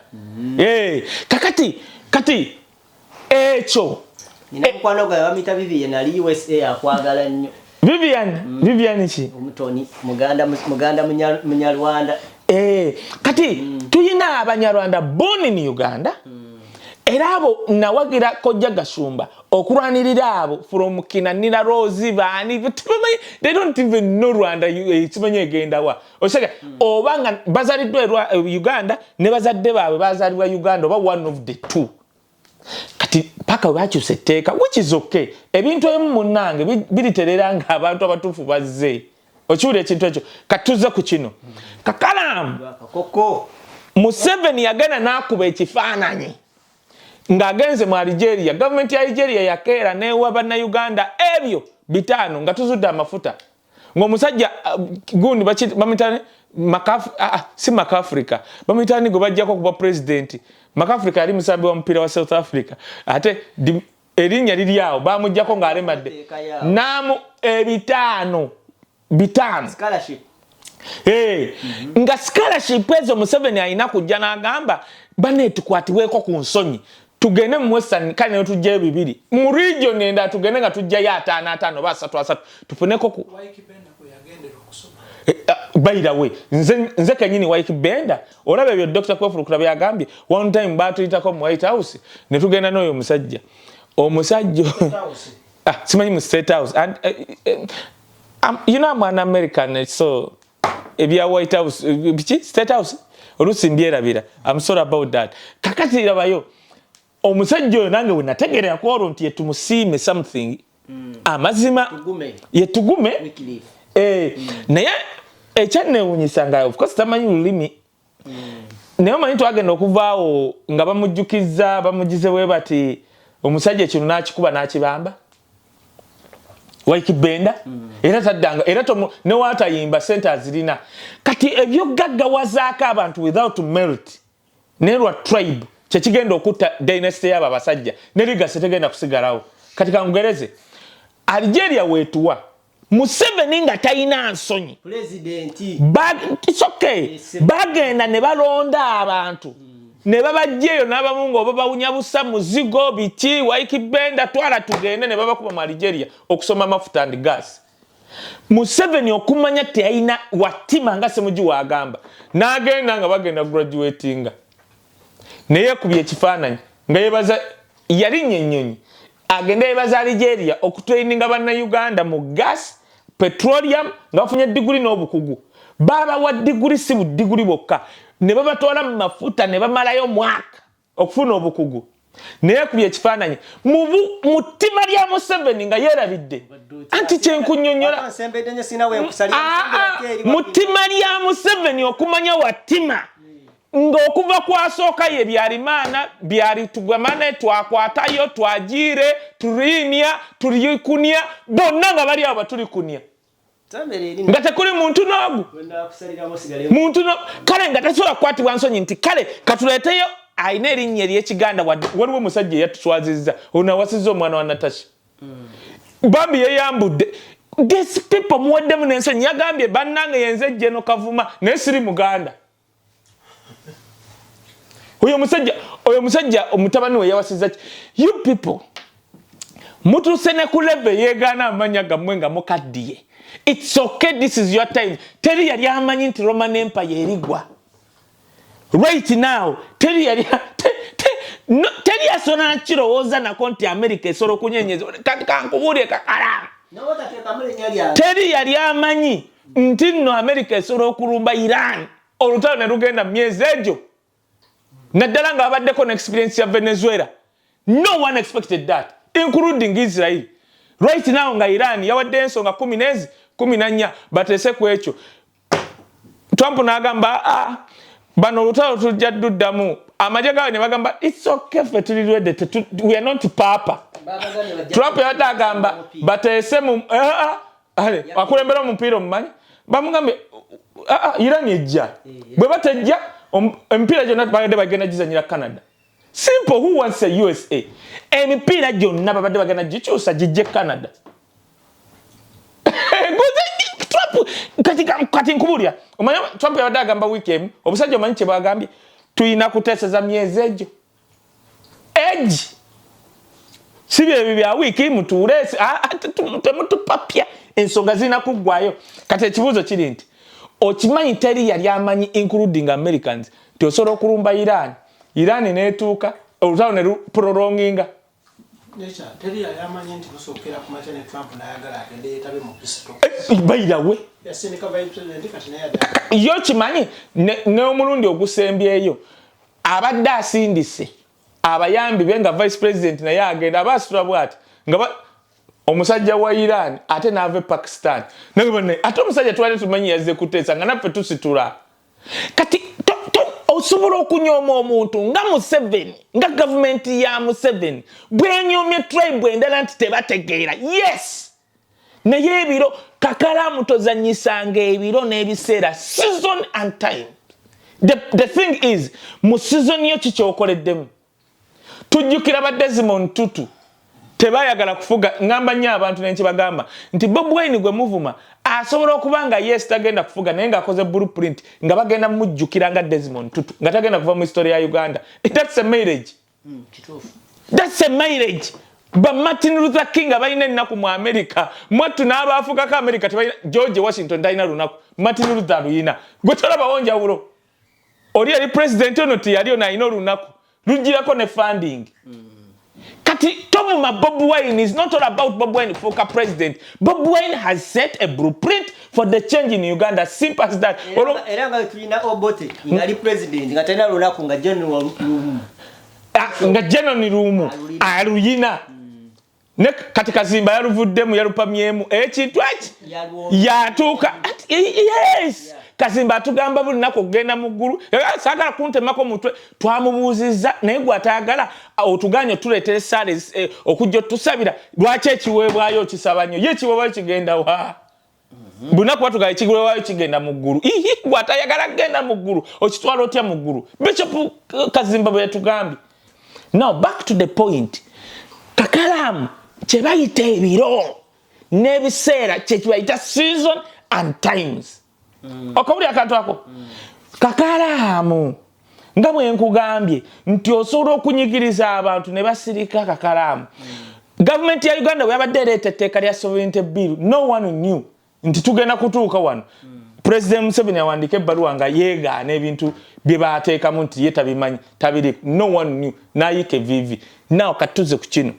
Kakati kati ekyo Nina mukwano gwawe bamuyita Vivian, ali USA, akwagala nnyo. Vivian? Vivian ki? Omutoni, Muganda, Muganda Munyarwanda. Kati tuyina Abanyarwanda born in Uganda. Era abo nawagira Kojja Gashumba okulwanirira abo from Kinanira Rose, baani tebamanyi, they don't even know Rwanda simanyi egendawa osega. Oba nga bazaliddwa Uganda ne bazadde baabwe bazaalibwa Uganda, oba one of the two. Kati paka we bakyusa etteeka, which is okay. Ebintu ebimu munnange biriterera nga abantu abatuufu bazze. Okiwulira ekintu ekyo? Katuze ku kino kakalaamu. Koko. Museveni yagenda n'akuba ekifaananyi ng'agenze mu Algeria. Gavumenti ya Algeria yakeera newa Bannayuganda ebyo 500 nga tuzudde amafuta, ng'omusajja gundi bamuyita si Macafrica, bamuyita ni gwe bajjako kuba pulezidenti. Macafrica yali musambi wa mupiira wa South Africa, ate erinnya liri awo, bamugjako ng'alemadde. Teekayo awo. Namu 500 500. Scholarship. Hey, nga scholarship ezo Museveni alina kujja n'agamba, "Bane, tukwatibweko ku nsonyi, tugende mu Western." Kale ne tujjayo 2 mu region endala, tugende nga tujjayo 5 5 oba 3 3, tufuneko ku By the way, nze kenyini Ykee Benda, olaba ebyo Dr. Kwefulukula byagambye, one time batuyitako mu White House ne tugenda n'oyo omusajja, simanyi mu State House and you know I'm an American, so ebya White House, biki, State House, oluusi mbyerabira. I'm sorry about that. Kakati rabayo omusajja oyo, nange we nategerera ku olwo nti yetumusiime something, amazima. Tugume. Yetugume. Wycliffe. Naye ekyanneewunyisa nga of course tamanyi lulimi, naye omanyi twagenda okuvaawo nga bamujjukiza, bamugize bwe bati, omusajja ekino n'akikuba n'akibamba Ykee Benda. Era taddanga, era newaatayimba sente azirina. Kati ebyogaggawazaako abantu without merit nerwa tribe kyekigenda okutta dynasty yabo abasajja, ne legacy tegenda kusigalawo. Kati kangugereze Algeria weetuwa Museveni nga talina nsonyi. Pulezidenti. It's okay. Yes. Bagenda ne balonda abantu ne babajja eyo n'abamu nga oba bawunya busa muzigo biki. Ykee Benda twala tugende, ne babakuba mu Algeria okusoma amafuta and gas. Museveni okumanya teyalina watima nga Semugi waagamba, n'agenda nga bagenda graduatinga, naye ekubye ekifaananyi nga yebaza, yalinnya ennyonyi agenda yebaza Algeria okutraininga Bannayuganda mu gas, petroleum, nga bafunye diguli n'obukugu. Babawa diguli, si budiguli bwokka, ne babatwala mu mafuta ne bamalayo mwaka okufuna obukugu. Naye ekubye ekifaananyi mu ttima lya Museveni nga yeerabidde anti kyenkunyonyola. Nsembedde nnyo, sina wenkusalira. Mu ttima lya Museveni okumanya watima ng'okuva kwasooka ye Byarimaana byali tugamane twakwatayo twagiire tuliinya tulikunya bonna nga bali awo batulikunya nga tekuli muntu n'ogu muntu no kale nga tasobola kukwatibwa nsonyi nti kale katuleeteyo alina erinnya eryekiganda. Wadde waliwo omusajja eyatuswazizza, ono awasizza omwana wa Natasha, bambi yeyambudde. These people muweddemu n'ensonyi. Yagambye, "Bannange, yenze General Kavuma, naye siri Muganda." Oyo musajja omutabani we yawasiza ki? You people mutuuse ne ku level yeegaana amanya gammwe nga mukaddiye. It's okay, this is your time. Teri yali amanyi nti Roman Empire erigwa right now. Teri yali no, teri asobola nakirowooza nako nti America esobola okunyenyeza. Kati kankubuulire, kakala, teri yali amanyi nti nno America esobola okulumba Iran, olutalo ne lugenda mu myezi egyo, naddala nga babaddeko ne experience ya Venezuela. No one expected that, including Israel. Right now nga Iran yawadde ensonga kumi nezi 14 bateese ku ekyo, Trump n'agamba, "Ah, bano olutalo tujja dduddamu." Amagye gaabwe ne bagamba, "It's okay, ffe tuli ready, we are not papa." Trump yabadde agamba bateese mu ah, ah, akulembera omupiira omumanyi, bamugambye, "Ah, Iran ejja." Bwe batejja, emipiira gyonna babadde bagenda gizanyira Canada. Simple. Who wants a USA? Emipiira gyonna babadde bagenda gikyusa gijje Canada. Trump kati nkubulya, omanyi Trump yabadde agamba wiiki emu, obusajja omanyi kye bwagambye, "Tulina kuteeseza myezi egyo egi, si byebyo bya wiiki, mutuule temutupapya, ensonga zirina kuggwayo." Kati ekibuuzo kiri nti, okimanyi teri yali amanyi, including Americans, nti osobola okulumba Iran, Iran netuuka, olutalo ne luprolonginga. Teri yali amanyi nti busookera ku makya ne Trump n'ayagala agende yeetabe mu peace. Bayirawe. Yasindika vice president, kati naye adda. Yo kimanyi n'omulundi ogusembyeyo abadde asindise abayambi be nga vice president naye agenda, aba asitula bwati nga omusajja wa Iran ate n'ava e Pakistan. Ate omusajja twali tumanyi yazze kuteesa nga naffe tusitula. Kati osobola okunyooma omuntu nga Museveni, nga gavumenti ya Museveni bwenyoomye tribe endala nti tebategeera. Yes, naye ebiro, kakalaamu, tozanyisanga ebiro n'ebiseera, season and time. The thing is, mu season yo kikyokoleddemu. Tujjukira ba Desmond Tutu tebayagala kufuga. Ngamba nnyo abantu nenkibagamba nti Bobi Wine gwe muvuma asobola okuba nga yes, tagenda kufuga, naye ng'akoze blueprint nga bagenda mujjukira nga Desmond Tutu, nga tagenda kuva mu history ya Uganda. That's a marriage. That's a marriage. Ba Martin Luther King abalina ennaku mu America mwattu, n'abaafugako America tebalina. George Washington talina lunaku, Martin Luther aluyina. Gwe tolabawo njawulo. Oli yali president, ono teyali, ono alina olunaku lugirako ne funding. Kati tovuma Bobi Wine. Is not all about Bobi Wine fuuka president. Bobi Wine has set a blueprint for the change in Uganda, simple as that. Era nga tulina Obote ngaali president nga talina lunaku, nga General Lumu. Ah, nga General Lumu aluyina. Ne kati Kazimba yaluvuddemu, yalupamyemu ekintu eki yatuuka. Yes, Kazimba atugamba buli lunaku okugenda mu ggulu. "Saagala kuntemako mutwe." Twamubuuzizza, naye gwe atayagala otuganye otuleetera essaala okujja otusabira, lwaki ekiweebwayo okisaba nnyo? Ye ekiweebwayo kigenda wa? Bunaku batugala ekiweebwayo kigenda mu ggulu. Ihi, gwe atayagala kugenda mu ggulu okitwala otya mu ggulu? Bishop Kazimba bwe yatugambye. Now back to the point, kakalaamu, kye bayita ebiro n'ebiseera, kyekibayita season and times. Okabuli akantu ako, kakalaamu, nga bwe nkugambye nti osobola okunyigiriza abantu ne basirika. Kakalaamu, gavumenti ya Uganda bwe yabadde ereeta etteeka lya sovereignty bill, no one knew nti tugenda kutuuka wano. President Museveni awandiika ebbaluwa nga yeegaana ebintu bye bateekamu nti ye tabimanyi, tabiri. No one knew, n'ayiika eviivi. Now katuze ku kino.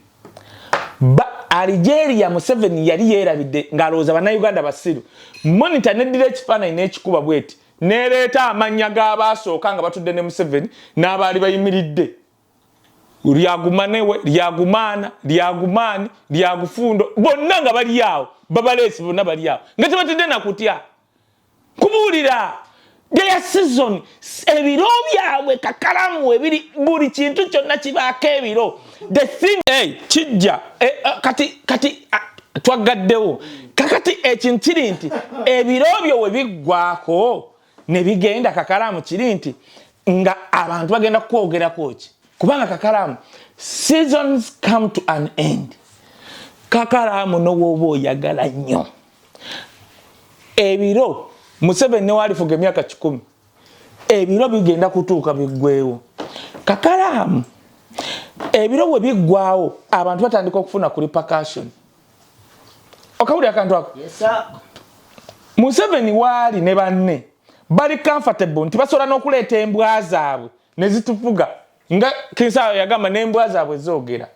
Ba Algeria, Museveni yali yeerabidde ng'alowooza Bannayuganda basiru. Monitor neddira ekifaananyi n'ekikuba bweti, nereeta amannya g'abaasooka nga batudde ne Museveni n'abaali bayimiridde, lyagumanewe, lyagumaana, lyagumaani, lyagufundo, bonna nga bali awo, babaleesi bonna bali awo nga tebatidde nakutya kubuulira. Their season, ebiro byabwe, kakalamu, ebiri buli kintu kyonna kibaako ebiro. The thing, hey, kijja kati twagaddewo. Kakati ekintu kiri nti ebiro byo we biggwako ne bigenda, kakalamu, kiri nti nga abantu bagenda kukwogerako ki? Kubanga kakalamu, seasons come to an end. Kakalamu, nowooba oyagala nnyo. Ebiro Museveni newalifuga emyaka 100, ebiro bigenda kutuuka biggwewo. Kakalaamu, ebiro bwe biggwawo abantu batandika okufuna ku repercussion. Okawulira akantu ako? Yes, sir. Museveni waali ne banne bali comfortable nti basobola n'okuleeta embwa zaabwe ne zitufuga, nga Kinsawo yagamba n'embwa zaabwe zoogera.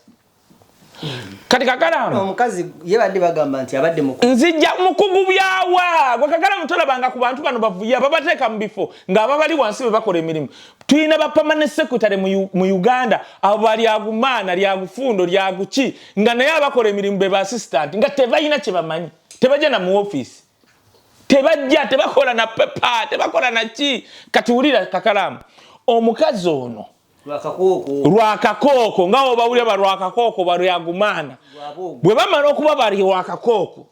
Kati Kakalaamu, Omukazi ye badde bagamba nti abadde muku Nzija mukugu byawa gwe Kakalaamu. Tolabanga ku bantu bano bavuya babateeka mu bifo ng'ababali wansi be bakola emirimu. Tulina ba permanent secretary mu Uganda, abo balyagumaana, lyagufundo, lyaguki, nga naye abakola emirimu be ba assistant, nga tebalina kye bamanyi, tebajja na mu office, tebajja, tebakola na paper, tebakola na ki. Kati wulira Kakalaamu, omukazi ono Lwakakooko. Lwakakooko, nga obawulira balwakakooko, balyagumaana. Lwaboogo. Bwe bamala okuba bali lwakakooko,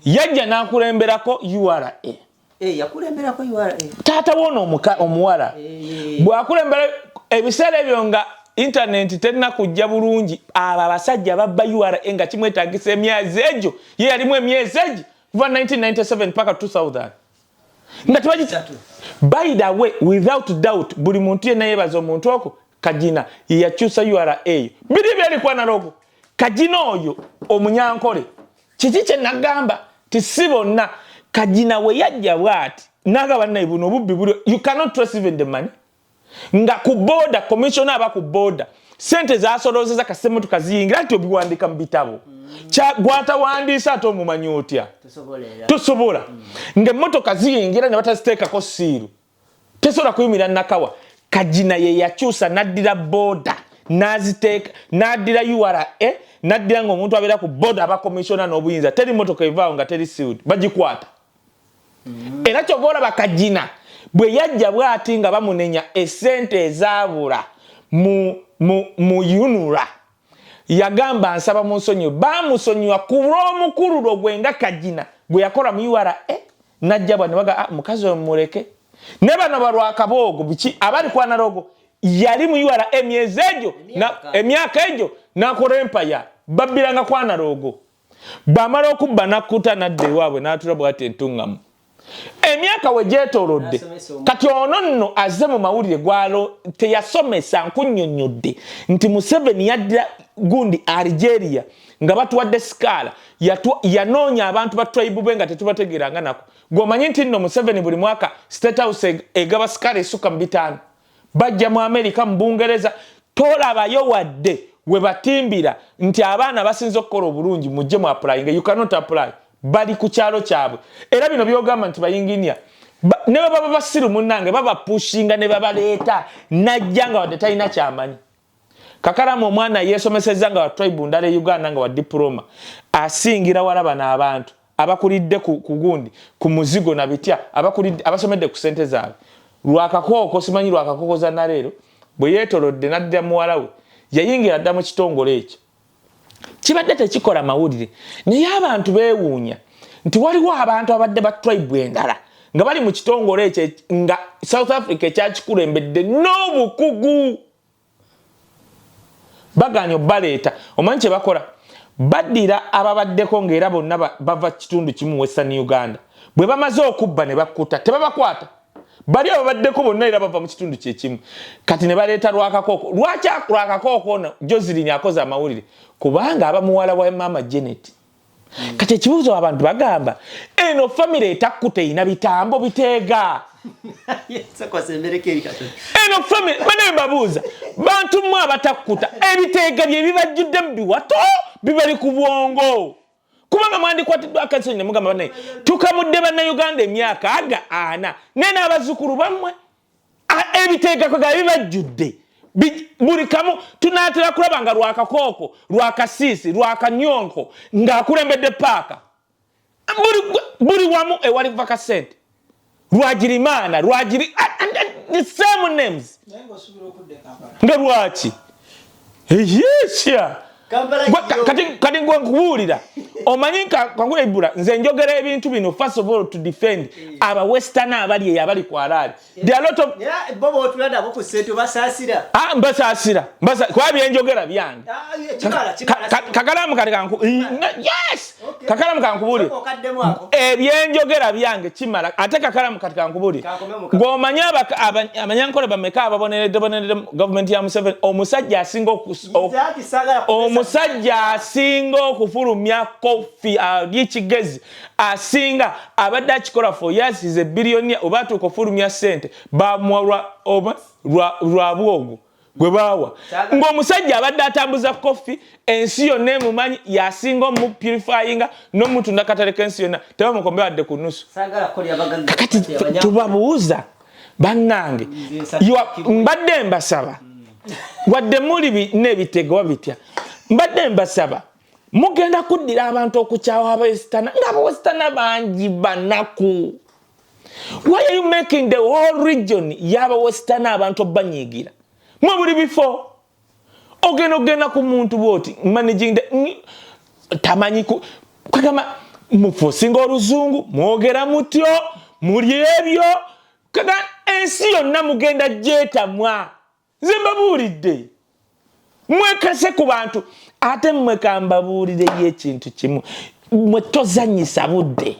yajja n'akulemberako URA. Eh, yakulemberako URA. Taata woono omuwala bw'akulembera, ebiseera ebyo nga intaneti terina kujja bulungi, abo abasajja babba URA nga kimwetagisa emyezi egyo, ye yalimu emyezi egyo kuva 1997 paka 2000 nga tebagi. By the way, without doubt, buli muntu yenna yeebaza omuntu oko Kagina yeyakyusa URA eyo. Biri byali analogo. Kagina oyo omunyankole, kiki kye nagamba ti si bonna. Kagina we yajja bwati nagaba naye buno obubbi buli, you cannot trace even the money, nga ku border commissioner aba ku border sente zasolozeza kasemotoka ziyingira nti obiwandika mu bitabo. Gwatawandiisa ate omumanyi otya? Tosobola. Tosobola. Ng'emmotoka ziyingira ne bataziteekako seal, tesobola kuyimira Nakawa. Kagina ye yakyusa n'addira border n'aziteeka, n'addira URA, n'addira ng'omuntu abeera ku border aba commissioner n'obuyinza, teri motoka evaawo nga teri sealed, bagikwata. Era kyova olaba Kagina bwe yajja bw'ati nga bamunenya esente ezaabula mu UNRA, yagamba nsaba munsonyiwe. Bamusonyiwa ku lw'omukululo gwe nga Kagina gwe yakola mu URA. Najja bwa ne baga, ah, mukazi oyo mumuleke ne bano balwakaboogo biki abali ku analogo. Yali mu URA emyezi egyo, emyaka egyo nakola empaya, babbiranga ku analogo. Bwamala okubba nakkuta nadda ewaabwe n'atula bwati entuŋŋamu emyaka we gyetoolodde. Kati ono nno azze mu mawulire gwalo teyasomesa. Nkunnyonnyodde nti Museveni yaddira gundi Algeria nga batuwadde sikaala, yanoonya abantu ba tribe be nga tetubategeeranga nako. Gweomanyi nti nno Museveni buli mwaka State House egaba sikaala esukka mu 500, bajja mu Amerika, mu Bungereza, tolabayo wadde we batimbira nti abaana basinze okukola obulungi mujje mu applying. You cannot apply, bali ku kyalo kyabwe. Era bino byogamba nti bayinginia ne bwe baba basiru, munnange, babapushinga ne babaleeta najja nga wadde talina kyamanyi. Kakalamu omwana yeesomesezza nga wa tribe ndala e Uganda nga wa diploma, asingira wala bano abantu abakulidde ku gundi, ku muzigo na bitya, abakulidde, abasomedde ku sente zaabwe. Lwakakooko, simanyi lwakakooko za naleero, bwe yeetolodde n'addira muwala we, yayingira dda mu kitongole ekyo. Kibadde tekikola mawulire, naye abantu beewuunya nti waliwo abantu abadde ba tribe endala nga bali mu kitongole ekyo nga South Africa ekyakikulembedde n'obukugu. Baganya obaleeta. Omanyi kye bakola? Baddira ababaddeko ng'era bonna bava kitundu kimu, Western Uganda. Bwe bamaze okubba ne bakkuta, tebabakwata. Bali ababaddeko bonna era bava mu kitundu kyekimu. Kati ne baleeta Lwakakooko. Lwaki Lwakakooko ono Joselin akoze amawulire? Kubanga aba muwala wa maama Janet. Kati ekibuuzo abantu bagamba, eno famire etakkuta erina bitambo biteega. Eno famire bane mbabuuza, bantu mmwe abatakkuta, ebiteega bye bibajjudde mu biwato, bibali ku bwongo, kubanga mwandikwatiddwako ensonyi ne mugamba, bannaye tukamudde Bannayuganda emyaka aga 40 naye n'abazzukulu bammwe ebiteega kwega bibajjudde. Buli kamu tunaatera kulaba nga Lwakakooko, Lwakasiisi, Lwakanyonko ng'akulembedde paaka buli wamu ewali kuva kasente, Lwagirimaana, Lwagiri, the same names. Nga lwaki eyesya? Kati gwe nkubuulira, omanyi kangula ibula, nze njogera ebintu bino first of all to defend aba western abali eyo, abali ku alaali. There are lot of Bo botula nabo ku ssente obasaasira. Ah, mbasaasira. Kuba byenjogera byange. Ah, kibala, kibala. Kakalamu kati kanku, yes. Kakalamu, kankubuulire. Sooka okaddemu ako. Ebyenjogera byange kimala. Ate kakalamu, kati kankubuulire. Kankome mu Ng'omanyi abanyankole bameka ababoneredde boneredde gavumenti ya Museveni? Omusajja asinga Nze ati saagala kuteesa. Omusajja asinga okufulumya kofi ali ekigezi, asinga abadde akikola for years, is a billionaire, oba atuuka ofulumya sente bamuwa oba lwa bwogo gwe baawa. Ng'omusajja abadde atambuza kofi ensi yonna emumanyi, yasinga omupurifyinga n'omutunda katale k'ensi yonna, tebamukombe wadde ku nusu. Saagala kukolera bagagga. Kakati tubabuuza, bannange, mbadde mbasaba, wadde muli n'ebitego bitya, mbadde mbasaba, mugenda kuddira abantu okukyawa abawesterner, nga abawesterner bangi banaku. Why are you making the whole region y'abawesterner abantu obanyiigira? Mwe buli bifo ogenda ogenda ku muntu bwoti managing tamanyi kwegamba mufosinga oluzungu, mwogera mutyo, muli ebyo kaga ensi yonna mugenda gyetamwa. Nze mbabuulidde, mwekase ku bantu. Ate mmwe kambabuulireyo ekintu kimu: mwe tozanyisa budde,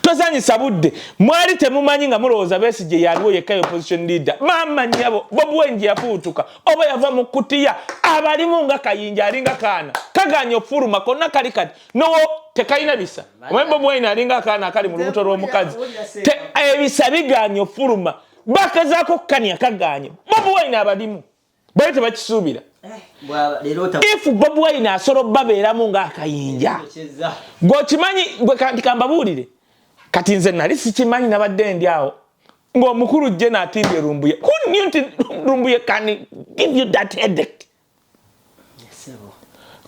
tozanyisa budde. Mwali temumanyi nga mulowooza Besigye yaliwo yekka opposition leader. Maama nnyabo, Bobi Wine yafuutuka oba yava mu kutiya, abalimu nga kayinja, alinga kaana kaganya ofuluma konna kali kati nowo tekalina bisa. Omanyi Bobi Wine alinga akaana akali mu lubuto lw'omukazi, ebisa biganya ofuluma, bakezaako okukania kaganye. Bobi Wine abalimu bali tebakisuubira. If Bobi Wine asobola obbabeeramu ng'akayinja, gweokimanyi gwe. Kanti kambabuulire, kati nze nali sikimanyi, nabadde ndi awo ng'omukulu jje naatimbye Lumbuye. Who knew nti Lumbuye can give you that headache?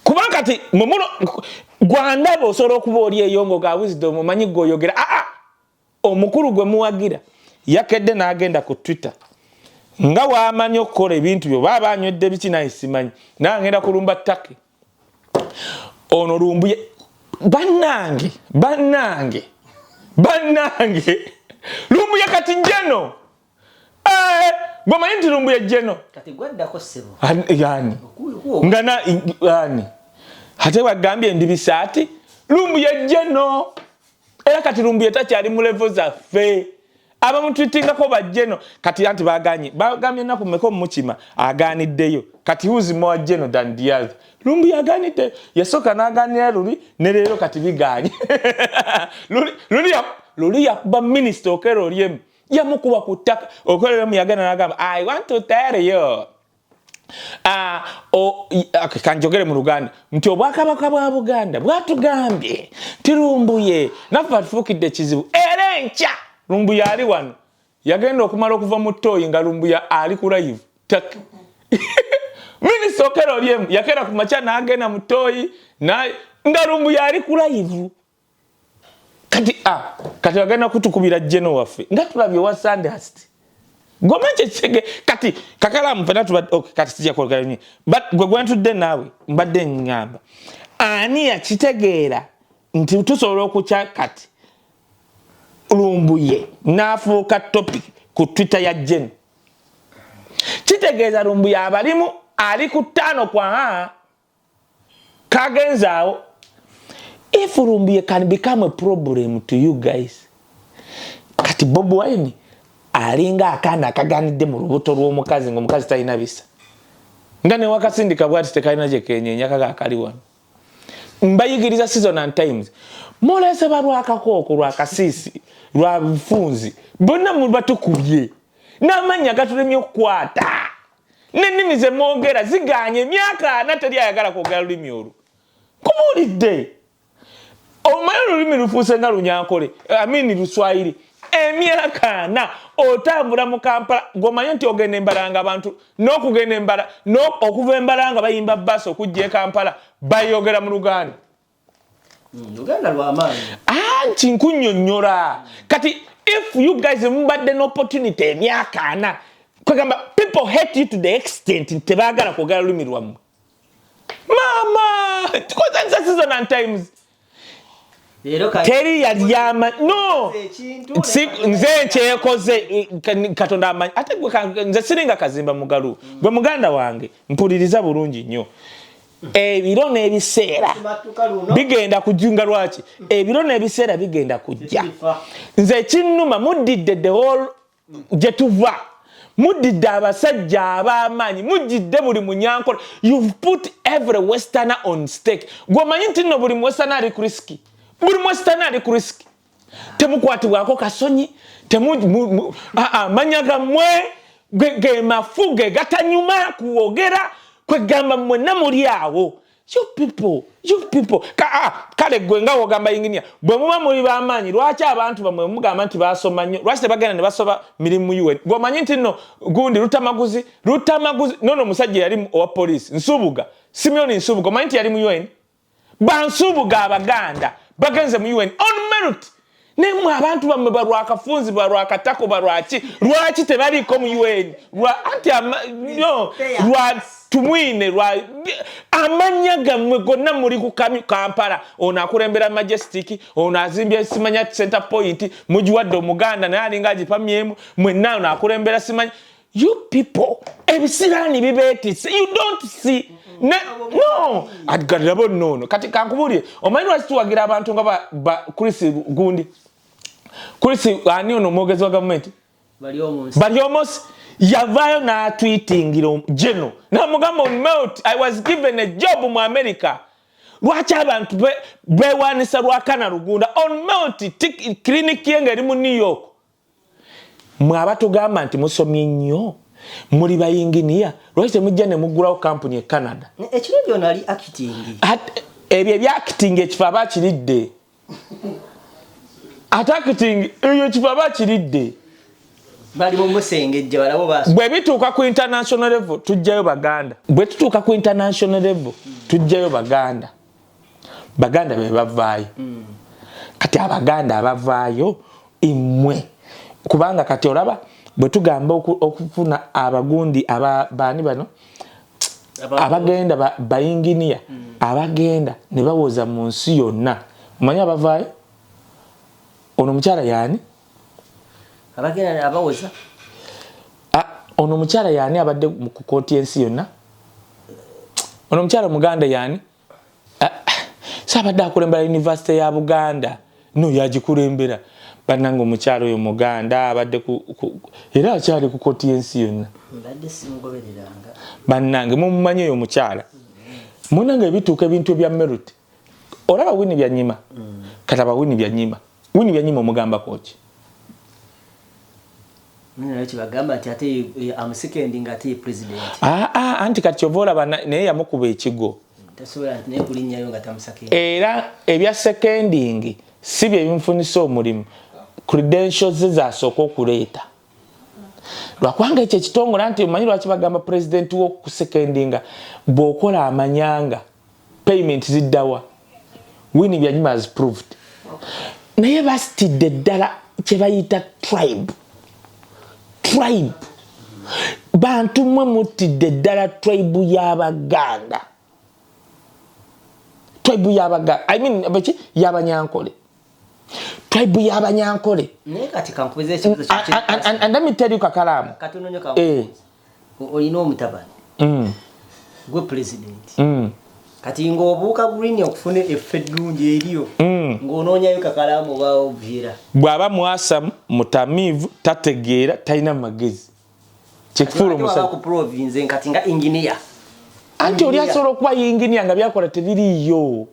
Kuba kati mumuno gwandaba osobola okuba oli eyo ngo ga Wisdom, omanyi gweoyogera aa omukulu gwe muwagira yakedde n'agenda ku Twitter nga wamanyi okukola ebintu byo, baaba anywedde biki naye simanyi, naye agenda kulumba ttake ono Lumbuye. Bannange, bannange, bannange, Lumbuye kati jeno. Eh, gwemanyi nti Lumbuye jeno. Kati gwaddako, ssebo. Yani nga na yani ate wagambye ndi bisaati. Lumbuye jeno, era kati Lumbuye takyali mu level zaffe. Abamutwitingako bajjeno kati anti baganye, bagambye ennaku mmeka omukima aganiddeyo. Kati who's more jeno than the other? Lumbuye aganiddeyo, yasooka n'aganira luli ne leero kati biganye. Luli yakuba minisita Okello Oryem, yamukuba ku ttaka. Okello Oryem yagenda n'agamba, "I want to tell you." Okay, kanjogere mu Luganda nti obwakabaka bwa Buganda bwatugambye nti Lumbuye naffe atufuukidde ekizibu, era enkya Lumbuye ali wano. Yagenda okumala okuva mu ttooyi nga Lumbuye ali ku live tak. Minisita Okello Oryem yakeera ku makya n'agenda mu ttooyi nga Lumbuye ali ku live. Kati kati bagenda kutukubira jeno waffe nga tulabye wa Sandhurst. Goma kyekige kati kakalamu fena tuba okay, kati sijja kwogera nnyo, but gwe gwentudde naawe mbadde ŋŋamba ani yakitegeera nti tusobola okukya kati Lumbuye n'afuuka topic ku Twitter ya Jen? Kitegeeza Lumbuye abalimu ali ku ttaano kwa kagenze awo. If Lumbuye can become a problem to you guys, kati Bobi Wine alinga akaana akaganidde mu lubuto lw'omukazi, ngaomukazi talina bisa, nga newakasindika bwati tekalina gyekenyenya kaga akali wano. Mbayigiriza season and times. Mulese balwakakooko, lwakasiisi, lwa bufunzi, bonna mubatukubye n'amannya gatulemye okukwata n'ennimi ze mwogera ziganye. Emyaka 40 teri ayagala kwogera lulimi olwo. Kubuulidde, omanyi olulimi lufuuse nga Lunyankole, amini Luswayiri. Emyaka 40 otambula mu Kampala ng'omanye nti ogenda embalanga, abantu n'okugenda embala okuva embalanga bayimba basi okujja e Kampala bayogera mu Luganda. Luganda lwamaanyi. Anti nkunnyonnyola kati, if you guys mubadde n'opportunity emyaka 40, kwegamba people hate you to the extent nti tebaagala kwogera lulimi lwammwe. Maama, tukozesa season and times. Leero Teri yalyama no. Ekintu Nze nkyekoze, Katonda amanyi. Ate gwe nze siringa kazimba mugalu. Gwe muganda wange, mpuliriza bulungi nnyo. Ebiro n'ebiseera bigenda kujunga. Lwaki ebiro n'ebiseera bigenda kujja? Nze ekinnuma, muddidde the whole gye tuva, muddidde abasajja ab'amaanyi, mujjidde buli munyankole. You've put every westerner on stake. Gweomanyi nti nno buli muwesterner ali ku risk, buli muwesterner ali ku risk. Temukwatibwako kasonyi, amanya gammwe ge mafu ge gatanyuma kuwogera. Kwegamba mwenna muli awo. You people, you people. Kale gwe nga wogamba engineer, bwe muba muli b'amaanyi, lwaki abantu bamwe mugamba nti basoma nnyo, lwaki tebagenda ne basoma mirimu mu UN? Gweomanyi nti nno gundi Lutamaguzi, Lutamaguzi nono omusajja yali owa poliisi, Nsubuga, Simeoni Nsubuga, omanyi nti yali mu UN? Bansubuga Abaganda bagenze mu UN on merit. Nemwe abantu bammwe balwakafunzi, balwakatako, balwaki, lwaki tebaliiko mu UN? Anti no, lwa Tumwine, lwa amanya gammwe gonna muli ku Kampala. Ono akulembera Majestic, ono azimbye simanya Center Point, mugiwadde Omuganda naye alinga agipamyemu. Mwenna ono akulembera simanya. You people, ebisiraani bibeetisse. You don't see no agalirabo noono. Kati kankubulire, omanyi lwaki tuwagira abantu nga ba Chris gundi, Chris ani ono omwogezi wa gavumenti? Baryomunsi yavaayo n'atweetingira geno namugamba, "On merit I was given a job mu America." Lwaki abantu bewanisa Lwakana Rugunda? On merit, clinic ye ng'eri mu New York. Mwe abatugamba nti musomye nnyo, muli bayinginiya, lwaki temujja ne muggulawo kampuni e Canada? Ekirungi ono ali acting. Ebyo ebya acting, ekifo aba akiridde. Ate acting eyo, ekifo aba akiridde. Bali mumusengejja balabo baso. Bwe bituuka ku international level, tujjayo Baganda. Bwe tutuuka ku international level, tujjayo Baganda. Baganda be bavaayo. Kati Abaganda abavaayo imwe, kubanga kati olaba bwe tugamba okufuna abagundi baani bano abagenda bayinginiya abagenda ne bawoza mu nsi yonna, omanyi abavaayo? Ono omukyala yaani? Abagenda abawoza. Ah, ono omukyala yaani abadde ku kooti y'ensi yonna? Ono omukyala Omuganda yaani? Ah, si abadde akulembera Yunivasite ya Buganda? No yagikulembera. Bannange, omukyala oyo Muganda abadde era akyali ku kooti y'ensi yonna. Mbadde simugobereranga. Bannange, mumumanyi oyo omukyala? Munange, ebituuka ebintu ebya merit, olaba Winnie Byanyima. Kati aba Winnie Byanyima, Winnie Byanyima omugambako ki? Naye kibagamba nti ate amuseconding, ate ye president. Aa, anti kati kyova olaba naye yamukuba ekigo. Tasobola nti naye kulinnyayo nga tamuseconding. Era ebya seconding si bye bimufunisa omulimu. Credentials ze zasooka okuleeta, lwakubanga ekyo ekitongole. Anti omanyi lwaki bagamba pulezidenti wokusecondinga? Bw'okola amanyanga, payment ziddawa? Winnie Byanyima has proved. Naye basitidde ddala kye bayita tribe. Tribe, bantu mmwe muttidde ddala tribe y'Abaganda, tribe y'Abaganda, I mean baki, y'Abanyankole, tribe y'Abanyankole. Naye kati kankubuza ekibuzo. And let me tell you, kakalaamu. Katono nnyo. Kankubuza, olina omutabani, gwe president, kati ng'obuuka green okufuna effe eddungi eriyo, ng'onoonyayo kakalaamu oba obuviira. Bw'aba mwasamu, mutamiivu, tategeera, talina magezi, kyekufuula omusajja. Ku province kati nga engineer. Anti oli asobola okuba yinginiya nga byakola tebiriiyo.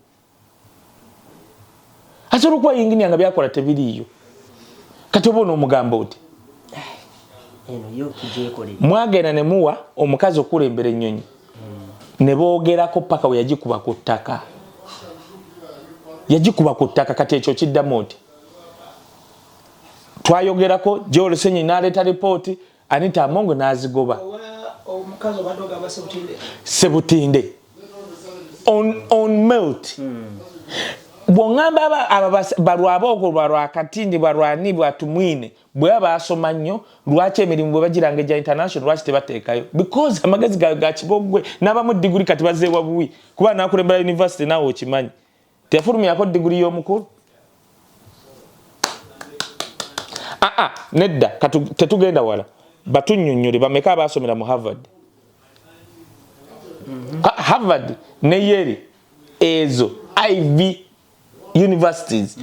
Asobola okuba yinginiya nga byakola tebiriiyo. Kati oba onoomugamba oti? Eno yo tugyekolere. Mwagenda ne muwa omukazi okulembera ennyonyi, ne boogerako paka we yagikuba ku ttaka, yagikuba ku ttaka. Kati ekyo kiddamu oti? Twayogerako gyolusenyi n'aleeta ripooti, Anita Amongo n'azigoba. Omukazi obadde ogamba Sebutinde? Sebutinde on merit. Bw'oŋŋamba aba balwabooko, balwakatindi, balwani, bwatumwine, bwe baba basoma nnyo, lwaki emirimu bwe bagiranga egya international, lwaki tebateekayo? Because amagezi gawe ga kibogwe. N'abamu diguri kati bazeewa buwi, kuba nakulembera university naawe okimanyi teyafulumyako diguri y'omukulu. Aa, nedda, tetugenda wala. Batunnyonnyole bameka abasomera mu Harvard. Harvard ne Yale, ezo Ivy universities,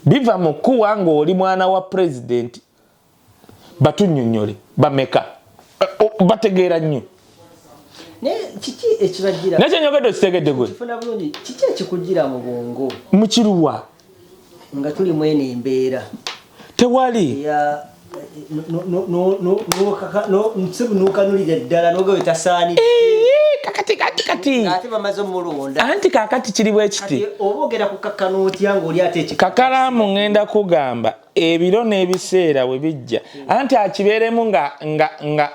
biva mu kuwa ng'oli mwana wa president. Batunnyonnyole bameka bategeera nnyo. Naye kiki ekibajjira? Naye kyenyogedde okitegedde gwe? Kifuna bulungi. Kiki ekikugira mu bwongo? Mukiruwa? Nga tuli mu eno embeera. Tewali. Ya nukanulira ddala noga wetasaanidde. Kakati kati kati ate bamaze omulonda. Anti kakati kiri bwe kiti. Oba ogenda kukakkana otya ng'oli ate ekika? Kakalaamu ngenda kugamba ebiro n'ebiseera we bijja. Anti akibeeremu nga nga nga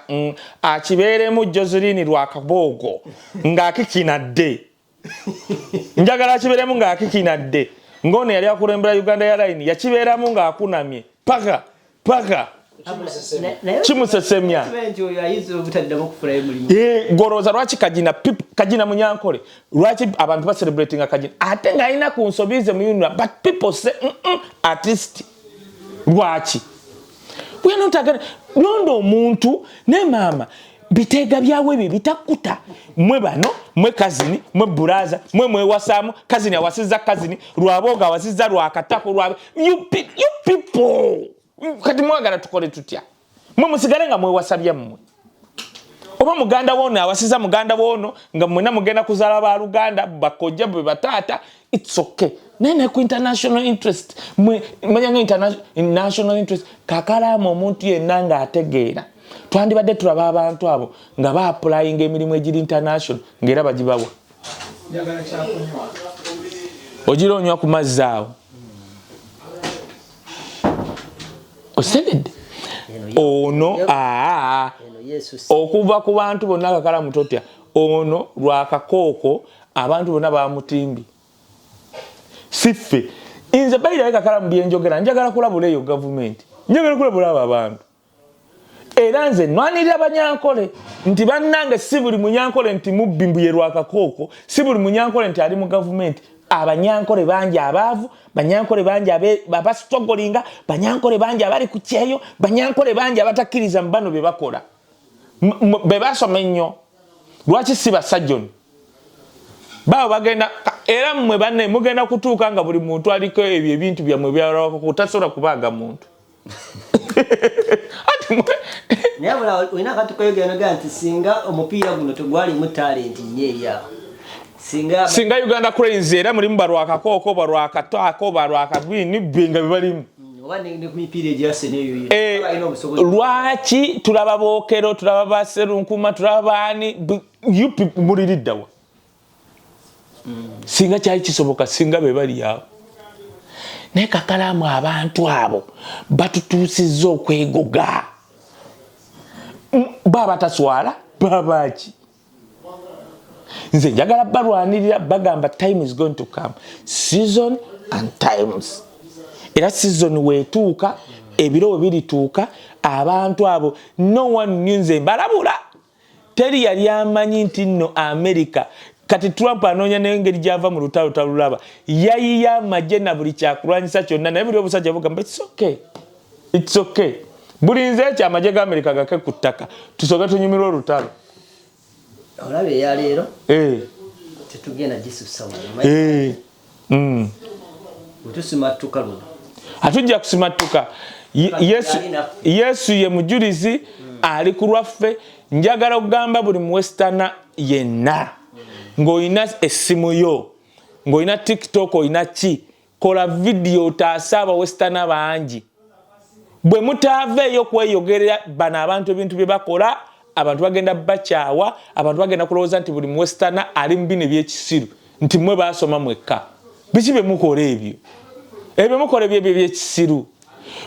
akibeeremu Joseline Rwakaboogo ng'akikinadde. Njagala akibeeremu ng'akikinadde. Ng'ono yali akulembera Uganda Airlines yakibeeramu ng'akunamye paka paka kimusesemya. Golowooza lwaki Kagina Kagina Munyankole, lwaki abantu bacelebratinga Kagina ate ng'alina ku nsobi ze mu UNRA, but people say at least lwaki we are not again. Londa omuntu ne maama biteega byawe ebyo bitakuta. Mwe bano, mwe kazini, mwe buraza, mwe mwewasaamu, kazini awasizza kazini, Lwabooga awasizza Lwakatako, lwabe you people. Kati mwagala tukole tutya? Mwe musigale nga mwewasa byammwe. Oba muganda wono awasiza muganda wono nga mwena mugenda kuzaala ba Luganda, bakojja bwe bataata, it's okay. Naye ne ku international interest, mwe manya nga international interest, kakalaamu omuntu yenna ng'ategeera. Twandibadde tulaba abantu abo nga ba-applyinga emirimu egiri international ng'era bagibawa. Ogira onywa ku mazzi awo. Osekedde. Ono okuva ku bantu bonna Kakalamu totya. Ono Lwakakooko abantu bonna bamutimbi. Siffe. Nze bayirayo Kakalamu byenjogera njagala kulabula eyo gavumenti. Njagala kulabula abo abantu. Era nze nwanirira Banyankole nti bannange si buli Munyankole nti mubbi mbuye Lwakakooko, si buli Munyankole nti ali mu gavumenti. Abanyankole bangi abaavu, Banyankole bangi abasitogolinga, Banyankole bangi abali ku kyeyo, Banyankole bangi abatakkiriza mu bano bye bakola. Be basoma ennyo. Lwaki si basajjoni? Baabo bagenda era mmwe banne mugenda kutuuka nga buli muntu aliko ebyo ebintu byammwe byalwakako tasobola kubaaga muntu. Naye bula olina akantu koyogera nogaa nti singa omupiira guno tegwalimu talenti nnyo eri awo. Singa Uganda Cranes era mulimu balwakakooko, balwakataako, balwakagwini bbe nga bebalimu. Lwaki tulaba Bookero, tulaba Baserunkuma, tulaba baani, UP muliriddawa? Singa kyali kisoboka singa be bali awo. Naye Kakalaamu abantu abo batutuusizza okwegoga. Baba taswala, babaaki? Nze njagala balwanirira bagamba time is going to come. Season and times. Era season weetuuka, ebiro we birituuka, abantu abo no one knew. Nze mbalabula. Teri yali amanyi nti nno America kati Trump anoonya n'engeri gy'ava mu lutalo talulaba. Yayiye amagye na buli kyakulwanyisa kyonna, naye buli obusajja bugamba it's okay. It's okay. Bulinze ekyo amagye ga America gake ku ttaka tusooke tunyumirwe olutalo. Olaba eya leero? Tetugenda gisussa wano. Wetusimattuka luno. Atujja kusimattuka. Yesu ye mujulizi ali ku lwaffe. Njagala okugamba buli muwestana yenna ng'olina essimu yo, ng'olina TikTok, olina ki, kola vidiyo otaase abawestana bangi. Bwe mutaaveeyo kweyogerera bano abantu ebintu bye bakola, abantu bagenda bakyawa, abantu bagenda kulowooza nti buli muwestana ali mu bino ebyekisiru, nti mmwe baasoma mwekka. Biki bye mukola ebyo? Ebyo mukola ebyo ebyekisiru.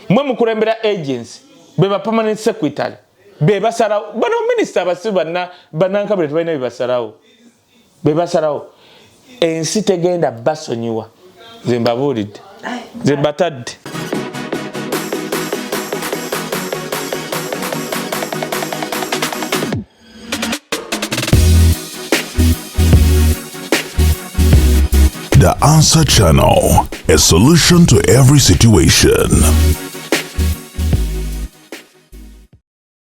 Mmwe mukulembera agency, be ba permanent secretary, be basalawo. Bano minisita abasiru bannankabire tebalina bye basalawo. Be basalawo. Ensi tegenda basonyiwa. Nze mbabuulidde. Nze mbatadde. The Answer Channel, a solution to every situation.